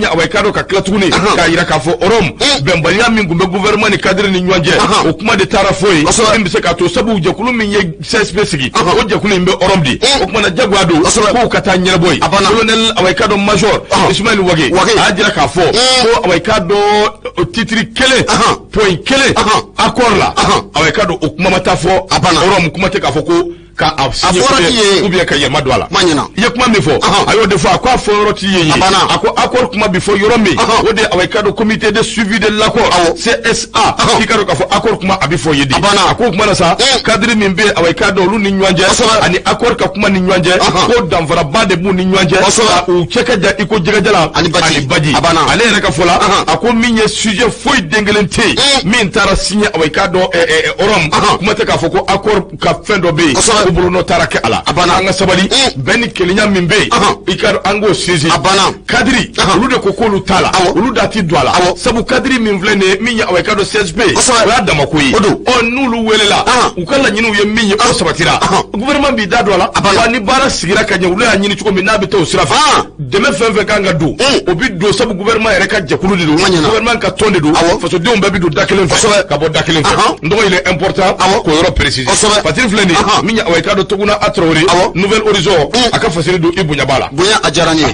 Awa i k'a dɔn ka tila tuguni k'a yira k'a fɔ Rome, bɛnbaliya min tun bɛ gouvernement ni cadre ni ɲɔgɔn cɛ, o kuma de taara fɔ yen, min bɛ se k'a to, sabu jɛkulu min ye CSP sigi, o jɛkulu in bɛ Rome de, o kuma na jagoya don k'o ka taa ɲɛnabɔ yen. Colonel awa i k'a dɔn major Ismaël Wagué, a y'a jira k'a fɔ ko awa i k'a dɔn titre kelen, point kelen accord la, awa i k'a dɔn o kuma ma taa fɔ Rome, kuma tɛ k'a fɔ ko ka a signé ou bien ka yɛlɛma don a la. I ye kuma min fɔ, a y'o de fɔ, a ko a fɔ yɔrɔ ti yen ye. A ko accord kuma bi fɔ yɔrɔ min, o de awa i k'a dɔn comité de suivi de l'accord CSA, k'i k'a dɔn k'a fɔ accord kuma a bɛ fɔ yen de. A ko o kuma na sa, cadre min bɛ yen, awa i k'a dɔn olu ni ɲɔgɔn cɛ ani accord ka kuma ni ɲɔgɔn cɛ, ko danfaraba de b'u ni ɲɔgɔn cɛ, u cɛ ka jan i ko jɛgɛjalan ani baji. Ale yɛrɛ ka fɔ la, a ko min ye sujet foyi den kelen tɛ yen min taara signé awa i k'a dɔn Rome, kuma tɛ k'a fɔ ko accord ka fɛn dɔ bɛ yen. Ko bolonɔ taara kɛ a la. A banna. An ka sabali, bɛn ni kelenya min bɛ yen, i ka an k'o sinsin. A banna. Kadiri, olu de ko k'olu t'a la, olu da ti don a la, sabu kadiri min filɛ nin ye, min ye awa i ka dɔn CSP, o y'a dama ko ye. O don. Ɔ, n'olu welela, u ka laɲiniw ye min ye, o sabatira, gouvernement b'i da don a la. Wa ni baara sigira ka ɲɛ, olu y'a ɲini cogo min n'a bɛ taa o sira fɛ, dɛmɛ fɛn fɛn kan ka don, o bɛ don, sabu gouvernement yɛrɛ ka jɛkulu de don, gouvernement ka tɔn de don, fasodenw bɛɛ bɛ don da kelen fɛ ka bɔ da kelen fɛ. N dɔgɔ, il est important k'o yɔrɔ préciser. Fasiri filɛ nin ye, min ye awa i ka dɔn Toguna a Traoré, Nouvel Horizon, a ka fasiri don, i bonya b'a la. Bonya, a diyara n ye.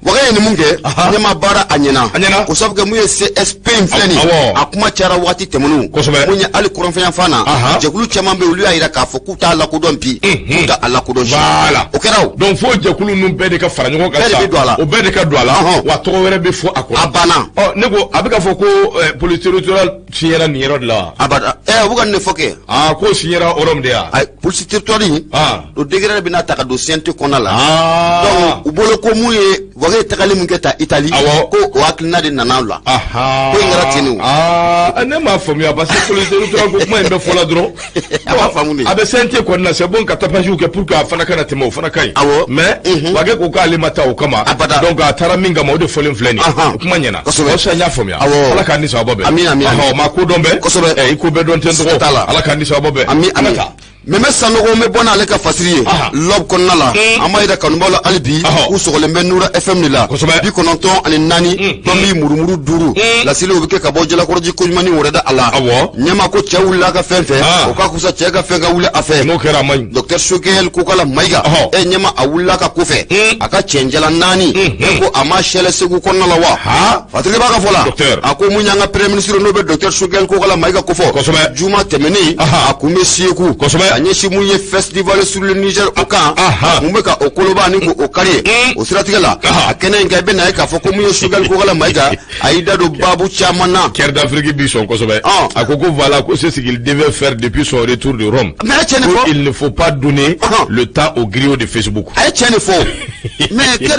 Waga ye nin mun kɛ, ɲɛma baara a ɲɛna. A ɲɛna. Ko sabu kɛ mun ye, CSP in filɛ nin ye, a kuma cayara waati tɛmɛnenw. Mun ye, hali kɔrɔnfɛyanfan na, jɛkulu caman bɛ yen, olu y'a yira k'a fɔ k'u t'a lakodɔn bi, k'u t'a lakodɔn sini. Voilà. O kɛra o. Donc fo jɛkulu ninnu bɛɛ de ka fara ɲɔgɔn kan. Bɛɛ de bɛ don a la. O bɛɛ de ka don a la. Wa tɔgɔ wɛrɛ bɛ fɔ a kɔnɔ. A banna. Ɔ, ne ko a bɛ ka fɔ ko police territoriale signera nin yɔrɔ de la wa? Abada, ɛ, u bɛ ka nin de fɔ kɛ. Aa, k'o signera yɔrɔ min de ya. Ayi, police territoriale in, o décret de bɛna ta ka don CNT kɔnɔna la. Donc u bolo ko mun ye, Wage ye tagali mun kɛ ta Italie, ko o hakilina de nana o la. Ko in kɛra ten de o. Aa, ne m'a faamuya, parce que police territoriale ko kuma in bɛ fɔ la dɔrɔn. A b'a faamu de. A bɛ CNT kɔnɔna na, c'est bon ka tapage kɛ pour que a fana kana tɛmɛ, o fana ka ɲi. Mais Wage ko k'ale ma taa o kama. Abada. Donc a taara min kama, o de fɔlen filɛ nin ye. O kuma ɲɛna. O sisan n y'a faamuya. Ala k'an ni sababa bɛn. Ami, ami, ami. Maa ko dɔn bɛɛ. I ko bɛɛ dɔn tɛ n tɔgɔ. T'a la. Ala k'an ni sababa bɛn. Ami, An ami. ka taa. Mɛmɛ Sanogo bɛ bɔ n'ale ka fasiri ye L'Aube kɔnɔna la. An b'a yira kanubaw la hali bi k'u sɔgɔlen bɛ Nura FM de la, 94 tɔnbi murumuru 5. Laseliw bɛ kɛ ka bɔ Jalakɔrɔji koɲuman ni wɛrɛ da a la. Ɲɛma ko cɛ wulila a ka fɛn fɛ, o ka fisa cɛ ka fɛn ka wuli a fɛ. N'o kɛra, a man ɲi. Docteur Choguel Kokala Mayiga, e ɲɛma, a wulila ka ko fɛ, a ka cɛnjala 4, e ko a ma sɛlɛ Segu kɔnɔna la wa? Fatigi b'a ka fɔ la, a ko mun y'an ka premier ministre, n'o bɛ docteur Choguel Kokala Mayiga ko fɔ, juma tɛmɛnen a kun bɛ Segu ka ɲɛsin mun ye, festival sur le Niger o kan, mun bɛ ka o koloba ni k'o kari. O siratigɛ la, a kɛnɛ in kan, i bɛ na ye k'a fɔ ko mun ye, Choguel Kokala Mayiga a y'i da don baabu caman na. Cœur d'Afrique bi sɔn kosɛbɛ. A ko ko voilà, ko c'est ce qu'il devait faire depuis son retour de Rome. Mais a ye tiɲɛ de fɔ. Il ne faut pas donner le temps au griot de Facebook. A ye tiɲɛ de fɔ, mais Cœur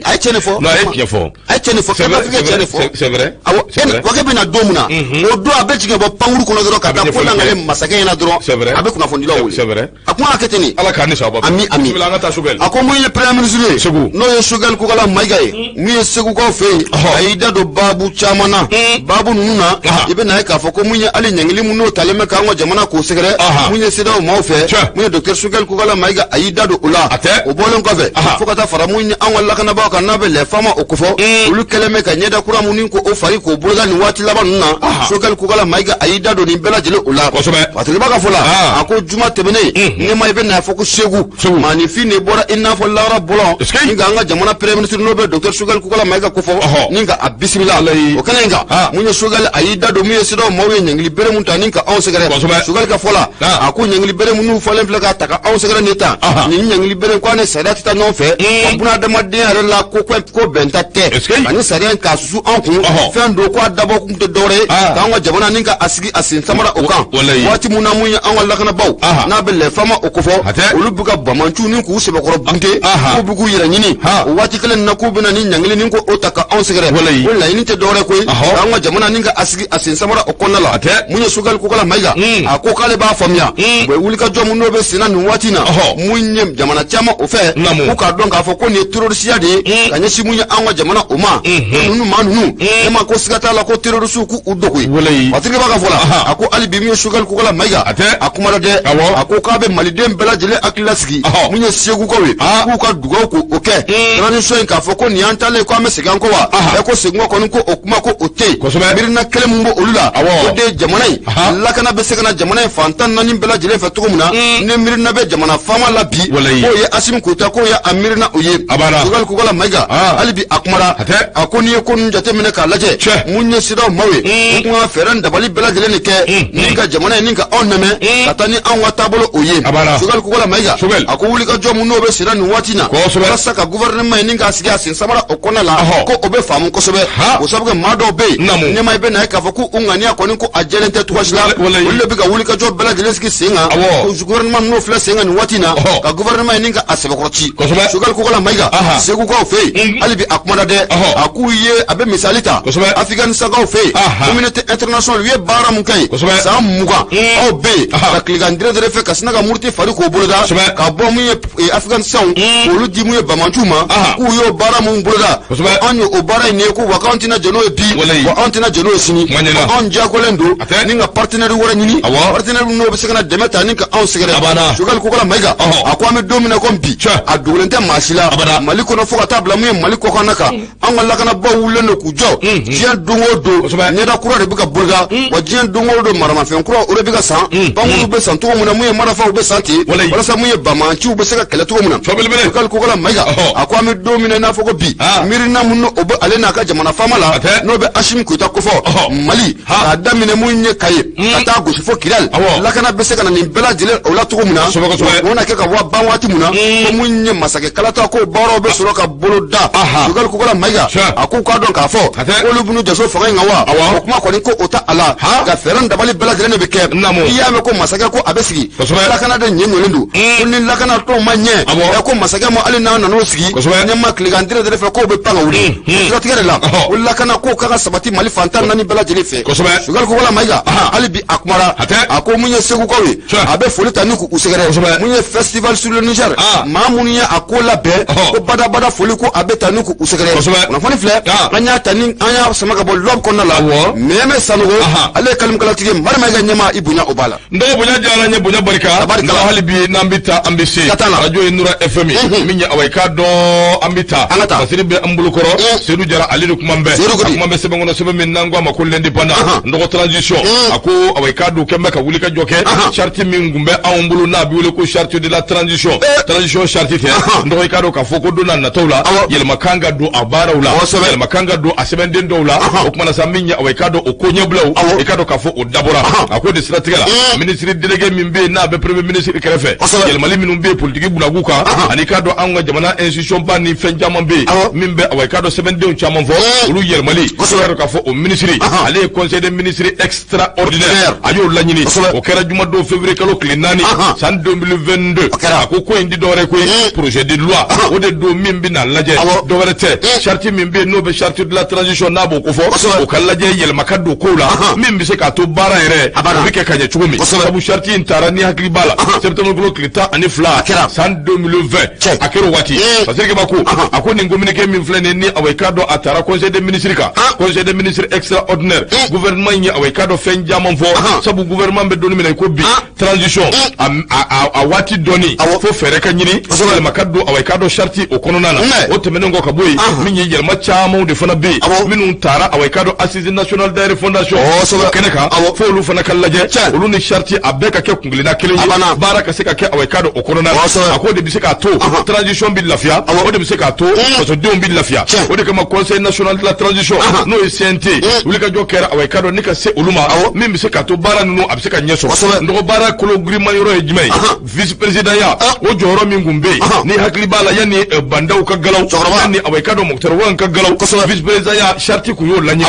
a ye tiɲɛ de fɔ. Non, a ye tiɲɛ fɔ. A ye tiɲɛ de fɔ, Cœur d'Afrique ye tiɲɛ de fɔ. C'est vrai. Awɔ, Wage bɛ na don min na, o don a bɛ jigin ka bɔ pankuru kɔnɔ dɔrɔn ka taa ko langale masakɛ ɲɛna dɔrɔn. C'est vrai. A bɛ kunnafonidilaw wele. C'est vrai. A kuma ka kɛ ten de. Ala k'an ni sababa bɛn. Ami, ami. Bisimila, an ka taa Choguel. A ko mun ye premier ministre ye, Segu, n'o ye Choguel Kokala Mayiga ye, mun ye Segukaw fɛ yen, a y'i da don baabu caman na. Baabu ninnu na, i bɛ na ye k'a fɔ ko mun ye, hali ɲangili mun n'o talen bɛ k'an ka jamana k'o sɛgɛrɛ, mun ye CEDEAO maaw fɛ, mun ye docteur Choguel Kokala Mayiga a y'i da don o la. O bɔlen kɔfɛ, fo ka taa fara mun ye an ka lakanabaaw kan, n'a bɛ les FAMa o kofɔ, olu kɛlen bɛ ka ɲɛda kura mun ni k'o fari k'o boloda nin waati laban ninnu na, Choguel Kokala Mayiga a y'i da don nin bɛɛ lajɛlen o la. Fatigi b'a ka fɔ la, a ko juma tɛmɛnen, ɲɛma, i bɛ n'a fɔ ko Segu maaninfin de bɔra i n'a fɔ lahara bɔlɔn ni ka an ka jamana premier ministre, n'o bɛ docteur Choguel Kokala Mayiga kofɔ, ni ka a bisimila o kɛnɛ in kan. Mun ye, Choguel a y'i da don mun ye, CEDEAO maaw ye ɲangili bere mun ta ni ka anw sɛgɛrɛ. Choguel ka fɔ la, a ko ɲangili bere minnu fɔlen filɛ k'a ta ka anw sɛgɛrɛ nin ta, nin ɲangili bere ko ani sariya tɛ taa ɲɔgɔn fɛ, wa bunadamaden yɛrɛ la ko ko bɛnta tɛ, ani sariya in k'a susu an kun fɛn don, ko a dabɔ kun tɛ dɔwɛrɛ ye k'an ka jamana ni ka a sigi a sen samara o kan. Waati mun na, mun ye an ka lakanabaaw, n'a bɛ les FAMa o kofɔ, olu bɛ ka bamanciw ni k'u sɛbɛkɔrɔ bunte, k'u bɛ k'u yɛrɛ ɲini, o waati kelen na k'u bɛna ni ɲangili ni ko o ta ka anw sɛgɛrɛ, ko laɲini tɛ dɔwɛrɛ koyi k'an ka jamana ni ka a sigi a sen samara o kɔnɔna la. Mun ye, Choguel Kokala Mayiga a ko k'ale b'a faamuya, u bɛ wulikajɔ mun n'o bɛ senna nin waati na, mun ye jamana caman o fɛ, k'u k'a dɔn k'a fɔ ko nin ye terrorisiya de ye ka ɲɛsin mun ye an ka jamana o ma, ninnu maa ninnu ne ma ko siga t'a la ko terrorisiw k'u dogo ye. Patigi b'a ka fɔ la, a ko hali bi mun ye, Choguel Kokala Mayiga a kumana dɛ, a ko k'a bɛ maliden bɛɛ lajɛlen hakili lasigi, mun ye Segukaw ye, k'u ka dugawu k'o kɛ transition in, k'a fɔ ko nin y'an taalen ko an bɛ segin an kɔ wa? Ɛ, ko segin kɔ kɔni, ko o kuma ko o tɛ yen. Miirina kelen mun b'o olu la, o de ye jamana in lakana bɛ se ka na jamana in fan 14 bɛɛ lajɛlen fɛ cogo min na, ni miirina bɛ jamana faama la bi, k'o ye Asimi Goyita, k'o ye a miirina o ye. Choguel Kokala Mayiga hali bi a kumara, a ko n'i ye ko ninnu jateminɛ k'a lajɛ, mun ye CEDEAO maaw ye, u kun ka fɛɛrɛ ni dabali bɛɛ lajɛlen de kɛ ni ka jamana in ni ka anw dɛmɛ ka taa ni anw ka taabolo o ye. Choguel Kokala Mayiga a ko wulikajɔ mun n'o bɛ senna nin waati na walasa ka gouvernement in ni k'a sigi a sen samara o kɔnɔna la, ko o bɛ faamu kosɛbɛ, o sabu kɛ maa dɔw bɛ yen, ɲɛma, i bɛ na ye k'a fɔ k'u ŋaniya kɔni ko a jɛlen tɛ cogoya si la, olu de bɛ ka wulikajɔ bɛɛ lajɛlen sigi sen kan, ko gouvernement n'o filɛ sen kan nin waati in na, ka gouvernement in ni ka a sɛbɛkɔrɔ ci. Choguel Kokala Mayiga, Segukaw fɛ yen, hali bi a kumana dɛ, a k'u ye, a bɛ misali ta Afganisakaw fɛ yen, communauté internationale u ye baara mun kɛ yen san 20, aw bɛ yen ka tilegan dɛrɛ. dere fɛ ka sina ka muruti fari k'o boloda ka bɔ mun ye Afghanistan k'olu di mun ye banbaanciw ma k'u y'o baara mun boloda anw ye o baara in ye ko wa k'anw tɛna jɛn n'o ye bi wa anw tɛna jɛn n'o ye sini anw diyagolen don ni ka partenaire wɛrɛ ɲini partenaire n'o bɛ se ka na dɛmɛ ta ni ka anw sɛgɛrɛ Choguel Kokala Mayiga a ko an bɛ don min na komi bi a dogolen tɛ maa si la Mali kɔnɔ fo ka taa bila mun ye Mali kɔkanna kan an ka lakanabaaw wulilen don k'u jɔ diɲɛ don o don ɲɛda kura de bɛ ka boloda wa diɲɛ don o don maramafɛn kura o de bɛ ka san pankurunw bɛ san cogo min na mun ye marifaw bɛ san ten walasa mun ye banbaanciw bɛ se ka kɛlɛ cogo min na Choguel Kokala Mayiga a ko an bɛ don min na i n'a fɔ ko bi miirina mun o bɛ ale n'a ka jamana faama la n'o bɛ Asimi Goyita kofɔ Mali k'a daminɛ mun ye Kayi ka taa gosi fo Kidali lakana bɛ se ka na nin bɛɛ lajɛlen o la cogo min na o na kɛ ka wa ban waati min na ko mun ye masakɛ kalata ko baaraw bɛ sɔrɔ ka boloda Choguel Kokala Mayiga a k'u k'a dɔn k'a fɔ k'olu bɛn'u jaso fanga in kan wa o kuma kɔni ko o tɛ a la nka fɛɛrɛ dabali bɛɛ lajɛlen de bɛ kɛ n'i y'a mɛn ko masakɛ ko a bɛ sigi lakana de ɲɛ ɲɔlen don ko ni lakana tɔw ma ɲɛ ɛ ko masakɛ ma hali n'a nan'o sigi ɲɛma tilegan dere dere fɛ k'o bɛ pan ka wuli o siratigɛ de la o lakana ko ka ka sabati Mali fan 14 bɛɛ lajɛlen fɛ Choguel Kokala Mayiga hali bi a kumara a ko mun ye segukaw ye a bɛ foli ta ni k'u sɛgɛrɛ mun ye festival sur le Niger maa minnu ye a ko labɛn ko badabada foli ko a bɛ ta ni k'u sɛgɛrɛ kunnafoni filɛ an y'a ta ni an y'a sama ka bɔ L'Aube kɔnɔna la Mɛmɛ Sanogo ale ye kalimukalatigi ye Mari Mayiga ɲɛmaa i bonya o b'a la n dɔgɔ bonya diyara n ye bonya barika nka hali bi n'an bɛ taa an bɛ se arajo ye Nura FM ye min ye awa i k'a dɔn an bɛ taa fasiri bɛ an bolokɔrɔ Seydou Jara ale de kuma bɛ a kuma bɛ sɛbɛn kɔnɔ sɛbɛn min n'an ko a ma ko l'Indépendant n dɔgɔ transition a ko awa i k'a dɔn kɛn bɛ ka wuli ka jɔ kɛ charte min tun bɛ anw bolo n'a bɛ wele ko charte de la transition transition charte tɛ n dɔgɔ i k'a dɔn k'a fɔ ko don n'a nataw la yɛlɛma kan ka don a baaraw la yɛlɛma kan ka don a sɛbɛnden dɔw la o kuma na sa min ye awa i k'a dɔn o ko ɲɛbilaw i k'a dɔn k'a fɔ o dabɔra a ko de siratigɛ la ministre délégué min bɛ yen n'a bɛ premier ministre kɛrɛfɛ yɛlɛmali minnu bɛ yen politiki bulaku kan ani k'a dɔn anw ka jamana institution ba ni fɛn caman bɛ yen min bɛ awa i k'a dɔn sɛbɛndenw caman fɔ olu yɛlɛmali i k'a dɔn k'a fɔ o ministre ale ye conseil des ministres extraordinaire a y'o laɲini o kɛra jumadon février kalo tile 4 san 2022 a ko ko in ti dɔwɛrɛ ko ye projet de loi o de don min bɛna lajɛ dɔwɛrɛ tɛ charte min bɛ yen n'o bɛ charte de la transition n'a b'o kofɔ o ka lajɛ yɛlɛma ka don kow la min bɛ se k'a to baara yɛrɛ o bɛ kɛ ka ɲɛ cogo min sabu charte in taara ni hakili b'a la septembre kalo tile 12 san 2020 a kɛra o waati Fasiri Keba ko a ko nin communiqué min filɛ nin ye ni awa i k'a dɔn a taara conseil des ministres kan conseil des ministres extraordinaire gouvernement in ye awa i k'a dɔn fɛn caman fɔ sabu gouvernement bɛ don min na i ko bi transition a waati dɔɔni fo fɛɛrɛ ka ɲini yɛlɛma ka don awa i k'a dɔn charte o kɔnɔna na o tɛmɛnen kɔ ka bɔ yen min ye yɛlɛma camanw de fana bɛ yen minnu taara awa i k'a dɔn assise nationale de refondation o kɛnɛ kan fo olu fana ka lajɛ olu ni charte a bɛɛ ka kɛ kuntilenna kelen ye baara ka se ka kɛ awa i k'a dɔn o kɔnɔna na a k'o de bɛ se k'a to transition bɛ lafiya o de bɛ se k'a to fasodenw bɛ lafiya o de kama conseil national de la transition n'o ye CNT wulikajɔ kɛra awa i k'a dɔn ni ka se olu ma min bɛ se k'a to baara ninnu a bɛ se ka ɲɛ sɔrɔ n dɔgɔ baara kolo giriman yɔrɔ ye jumɛn ye vice président ya o jɔyɔrɔ min tun bɛ yen ni hakili b'a la yanni Bah N'Daw ka galaw yanni awa i k'a dɔn Moctar Ouane ka galaw vice président ya charte tun y'o laɲini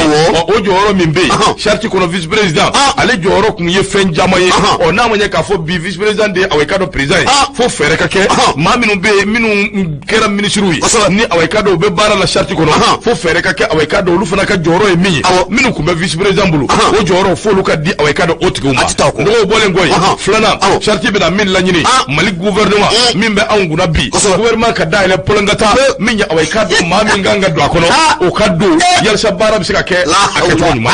o jɔyɔrɔ min bɛ yen charte kɔnɔ vice président ale jɔyɔrɔ tun ye fɛn caman ye ɔ n'a ma ɲɛ k'a fɔ bi vice président de ye awa i k'a dɔn président ye fo fɛɛrɛ ka kɛ maa minnu bɛ yen minnu kɛra minisiriw ye ni awa i k'a dɔn u bɛ baara la charte kɔnɔ fo fɛɛrɛ ka kɛ awa i k'a dɔn olu fana ka jɔyɔrɔ ye min ye minnu tun bɛ vice président bolo o jɔyɔrɔ f'olu ka di awa i k'a dɔn o tigiw ma dɔgɔw bɔlen kɔ yen filanan charte bɛna min laɲini Mali gouvernement min bɛ anw kunna bi gouvernement ka dayɛlɛ pɔlɔnkata min ye awa i k'a dɔn maa min kan ka don a kɔnɔ o ka don yalisa baara bɛ se ka kɛ a kɛcogo ɲuman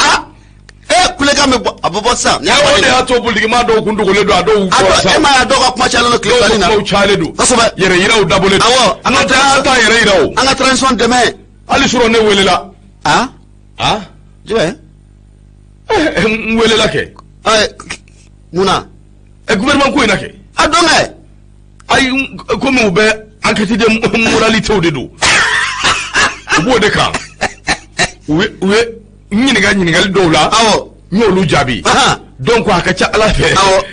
e kulekan bɛ bɔ a bɛ bɔ sisan. O de y'a to politikimaa dɔw kun dogolen don a dɔw bɔra sa. E m'a ye a dɔw ka kuma cayalen don tile filanin na. Dɔw kumaw cayalen don. Kosɛbɛ. Yɛrɛ yiraw dabɔlen don. Awɔ. An ka an t'a yɛrɛ yira o. An ka transition dɛmɛ. Hali surɔ ne welela. A. A. Jumɛn. N welela kɛ. Ɛ mun na. Ɛ gouvernement ko in na kɛ. A dɔn kɛ. Ayi komi u bɛ enquête de moralité de don. U b'o de kan. U ye n ɲininka ɲininkali dɔw la. Awɔ. N y'olu jaabi. Donc a ka ca Ala fɛ. Awɔ.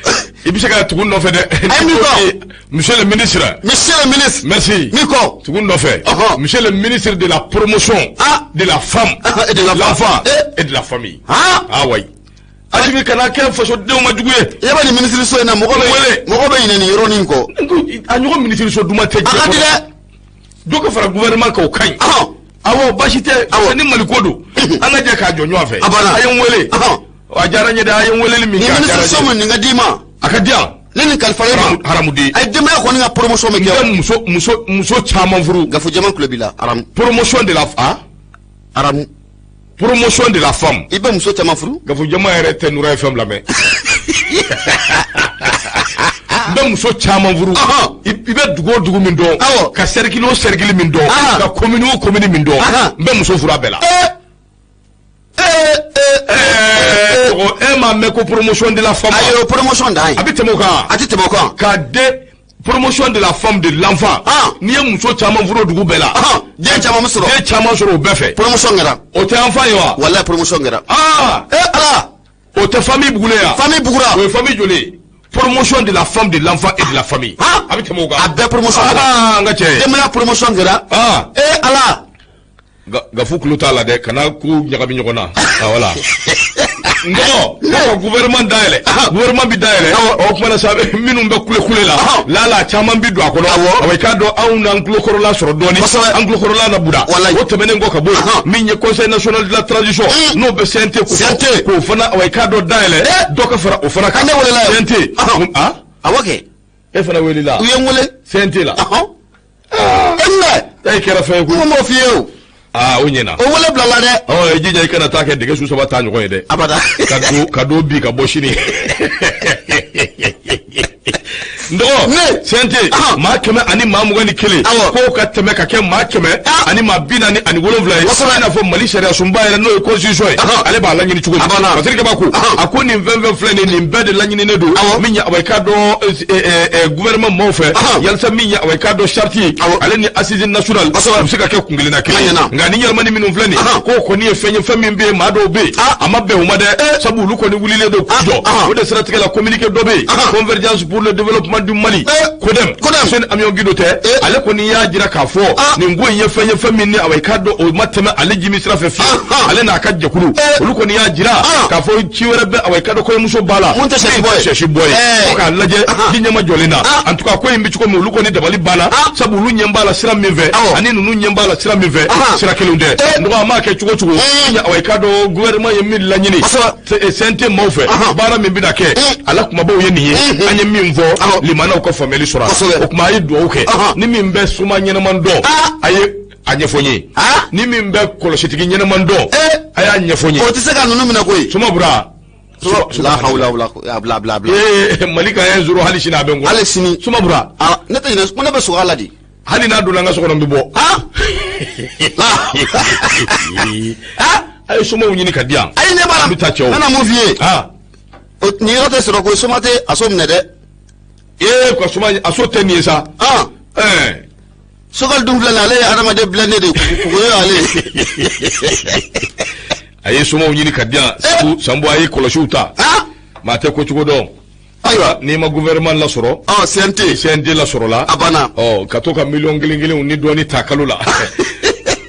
I bɛ se ka tugu n nɔfɛ dɛ. Ayi min kɔ. Monsieur le ministre. Monsieur le ministre. Merci. Min kɔ. Tugu n nɔfɛ. Monsieur le ministre de la promotion. Ah. De la femme. Et de l'enfant. Et de la famille. Ah. Ah oui. Asimi kana kɛ fasodenw ma jugu ye. I b'a nin minisiriso in na mɔgɔ bɛ mɔgɔ bɛ ɲinɛ nin yɔrɔnin kɔ. A ɲɔgɔn minisiriso duman tɛ diɲɛ kɔnɔ. A ka di dɛ. Dɔ ka fara gouvernement kan o ka ɲi. Awɔ baasi tɛ. Awɔ ni Mali ko don. An ka jɛ k'a jɔ ɲɔgɔn fɛ. A banna. A ye n wele. A diyara n ye dɛ a ye n weleli min kɛ a diyara n ye. Nin minisiriso min nin ka di i ma. A ka di yan. Ne nin kalifa e ma. Haramuden. A ye denbaya kɔni ka promotion bɛ kɛ. N bɛ muso muso muso caman furu. Gafu jɛman tulo b'i la haramu. Promotion de la ah. Haramu. Promotion de la femme. I bɛ muso caman furu. Gafu jɛman yɛrɛ tɛ Nura FM lamɛn. N bɛ muso caman furu. I bɛ dugu o dugu min dɔn. Ka cercle o cercle min dɔn. Ka commune o commune min dɔn. N bɛ muso furu a bɛɛ la. E m'a mɛn ko promotion de la femme. Ayi, o promotion dan ye. A bɛ tɛmɛ o kan. A tɛ tɛmɛ o kan. Ka den promotion de la femme de l'enfant. N'i ye muso caman furu dugu bɛɛ la. Den caman bɛ sɔrɔ. Den caman sɔrɔ o bɛɛ fɛ. Promotion kɛra. O tɛ enfant ye wa. Walayi promotion kɛra. Ala. O tɛ famille bugulen ya. Famille bugura. O ye famille joli ye. Promotion de la femme, de l'enfant et de la famille. A bɛ tɛmɛ o kan. A bɛɛ promotion kɛra. N ka cɛ. Denbaya promotion kɛra. Ala. Gafu tulo t'a la dɛ, kana ko ɲagami ɲɔgɔn na. Voilà. N dɔgɔ, ko ka gouvernement dayɛlɛ. Gouvernement bi dayɛlɛ. O kuma na sa minnu bɛ kule kule la. Lala caman bi don a kɔnɔ. Awɔ, i k'a dɔn anw n'an tulokɔrɔla sɔrɔ dɔɔni. An tulokɔrɔla na buda. O tɛmɛnen kɔ ka bɔ yen. Min ye conseil national de la transition. N'o bɛ CNT ko. CNT. K'o fana awɔ i k'a dɔn dayɛlɛ. Dɔ ka fara o fana kan. Ne welela. CNT. Awɔ kɛ. E fana welela. U ye n wele. CNT la. E e kɛra fɛn ye koyi. N m'o f'i ye o. O ɲɛna. O wele bilala dɛ. I jija i kana taa kɛ dɛgɛ su saba ta ɲɔgɔn ye dɛ. Abada. Ka don bi ka bɔ sini. N dɔgɔ. CNT. Maa 121. K'o ka tɛmɛ ka kɛ maa 147 ye. I n'a fɔ Mali sariya sunba yɛrɛ n'o ye constitution ye. Ale b'a laɲini cogo di. Paseke Kaba ko. A ko nin fɛn fɛn filɛ nin ye nin bɛɛ de laɲininen don. Min ye awa i k'a dɔn gouvernement maaw fɛ. Yalisa min ye awa i k'a dɔn charte ye. Ale ni assise nationale. U bɛ se ka kɛ kun kelenna kelen ye. Nka ni yɛlɛmani minnu filɛ nin ye. K'o kɔni ye fɛn ye fɛn min bɛ yen maa dɔw bɛ yen. A ma bɛn u ma dɛ. Sabu olu kɔni wulilen don k'u jɔ. O de siratigɛ la communiqué dɔ bɛ yen. Convergence pour le développement du Mali. CODEM. Seni Amion Guindo tɛ. Ale kɔni y'a jira k'a fɔ. Nin ko in ye fɛn ye fɛn min ni awa i k'a dɔn o ma tɛmɛ ale jimi sira fɛ fiyewu. Ale n'a ka jɛkulu. Olu kɔni y'a jira. K'a fɔ ci wɛrɛ bɛ awa i k'a dɔn kɔɲɔmuso b'a la. Mun tɛ sɛsi bɔ ye. Fo k'a lajɛ ji ɲɛma jɔlen na. En tout cas ko in bɛ cogo min olu kɔni dabali banna. Sabu olu ɲɛ b'a la sira min fɛ. Ani ninnu ɲɛ b'a la sira min fɛ. Sira kelenw tɛ. Nɔgɔ a m'a kɛ cogo cogo. Awa i k'a dɔn gouvernement ye min laɲini. CNT maaw fɛ. Baara min bɛna kɛ. A la kumabaw ye nin ye. An ye min fɔ. Limanaw ka faamuyali sɔrɔ a la. O tuma a ye dugawu kɛ. Ni min bɛ soma ɲɛnɛman dɔn. A ye a ɲɛfɔ n ye. Ni min bɛ kɔlɔsitigi ɲɛnɛman dɔn. A y'a ɲɛfɔ n ye. O tɛ se ka ninnu minɛ koyi. Soma Bura. La hawla wala bila bila bila. Mali ka 1-0 hali sini a bɛ n kɔ. Hali sini. Soma Bura. Ne tɛ ɲinɛ ko ne bɛ sɔgɔ a la de. Hali n'a donna n ka so kɔnɔ n bɛ bɔ. A ye somaw ɲini ka di yan. Ayi ɲɛ b'a la. N bɛ taa cɛw. N bɛna mun f'i ye. Nin yɔrɔ tɛ sɔrɔ koyi soma tɛ a so minɛ dɛ. Ka soma a so tɛ nin ye sa. Sokali dun filɛ nin ye ale ye adamaden bilennen de ye kuku ye ale ye. A ye somaw ɲini ka di yan. Sanbu a ye kɔlɔsiw ta. Maa tɛ ko cogo dɔn. Ayiwa n'i ma gouvernement lasɔrɔ. CNT. CNT lasɔrɔ la. A banna. Ka to ka miliyɔn kelen kelenw ni dɔɔni ta kalo la.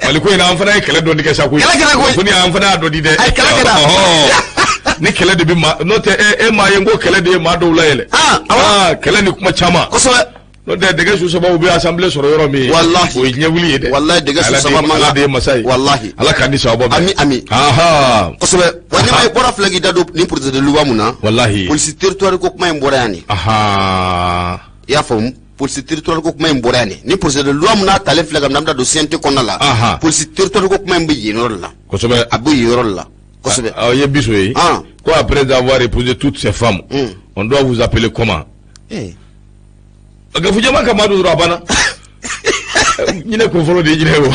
Mali ko in na an fana ye kɛlɛ dɔɔni kɛ sa koyi. Kɛlɛ kɛra koyi. Ko ni an fana y'a dɔ di dɛ. Ayi kɛlɛ kɛra. Ni kɛlɛ de bɛ maa n'o tɛ e m'a ye n ko kɛlɛ de ye maa dɔw layɛlɛ. Kɛlɛ ni kuma caman. Kosɛbɛ. N'o tɛ dɛgɛ su saba u bɛ assemblée sɔrɔ yɔrɔ min. Walahi. O ye ɲɛwuli ye dɛ. Walahi dɛgɛ su saba man kan. Ala de ye masa ye. Walahi. Ala k'an ni sababa bɛn. Ami ami. Kosɛbɛ. Wa ɲɛmaa i bɔra filɛ k'i da don nin projet de loi mun na. Walahi. Police territoire ko kuma in bɔra yan de. I y'a faamu. Police territoire ko kuma in bɔra yan de. Ni projet de loi mun n'a talen filɛ ka minɛ an bɛna don CNT kɔnɔna la. Police territoire ko kuma in bɛ yen yɔrɔ de la. Kosɛbɛ. A bɛ yen yɔrɔ de la. Kosɛbɛ. I ye biso ye. Ko après avoir épousé toutes ces femmes. On doit vous appeler comment? Gafu jama ka maa dɔrɔn a banna. Ɲinɛ kun fɔlɔ de ye ɲinɛ ye o.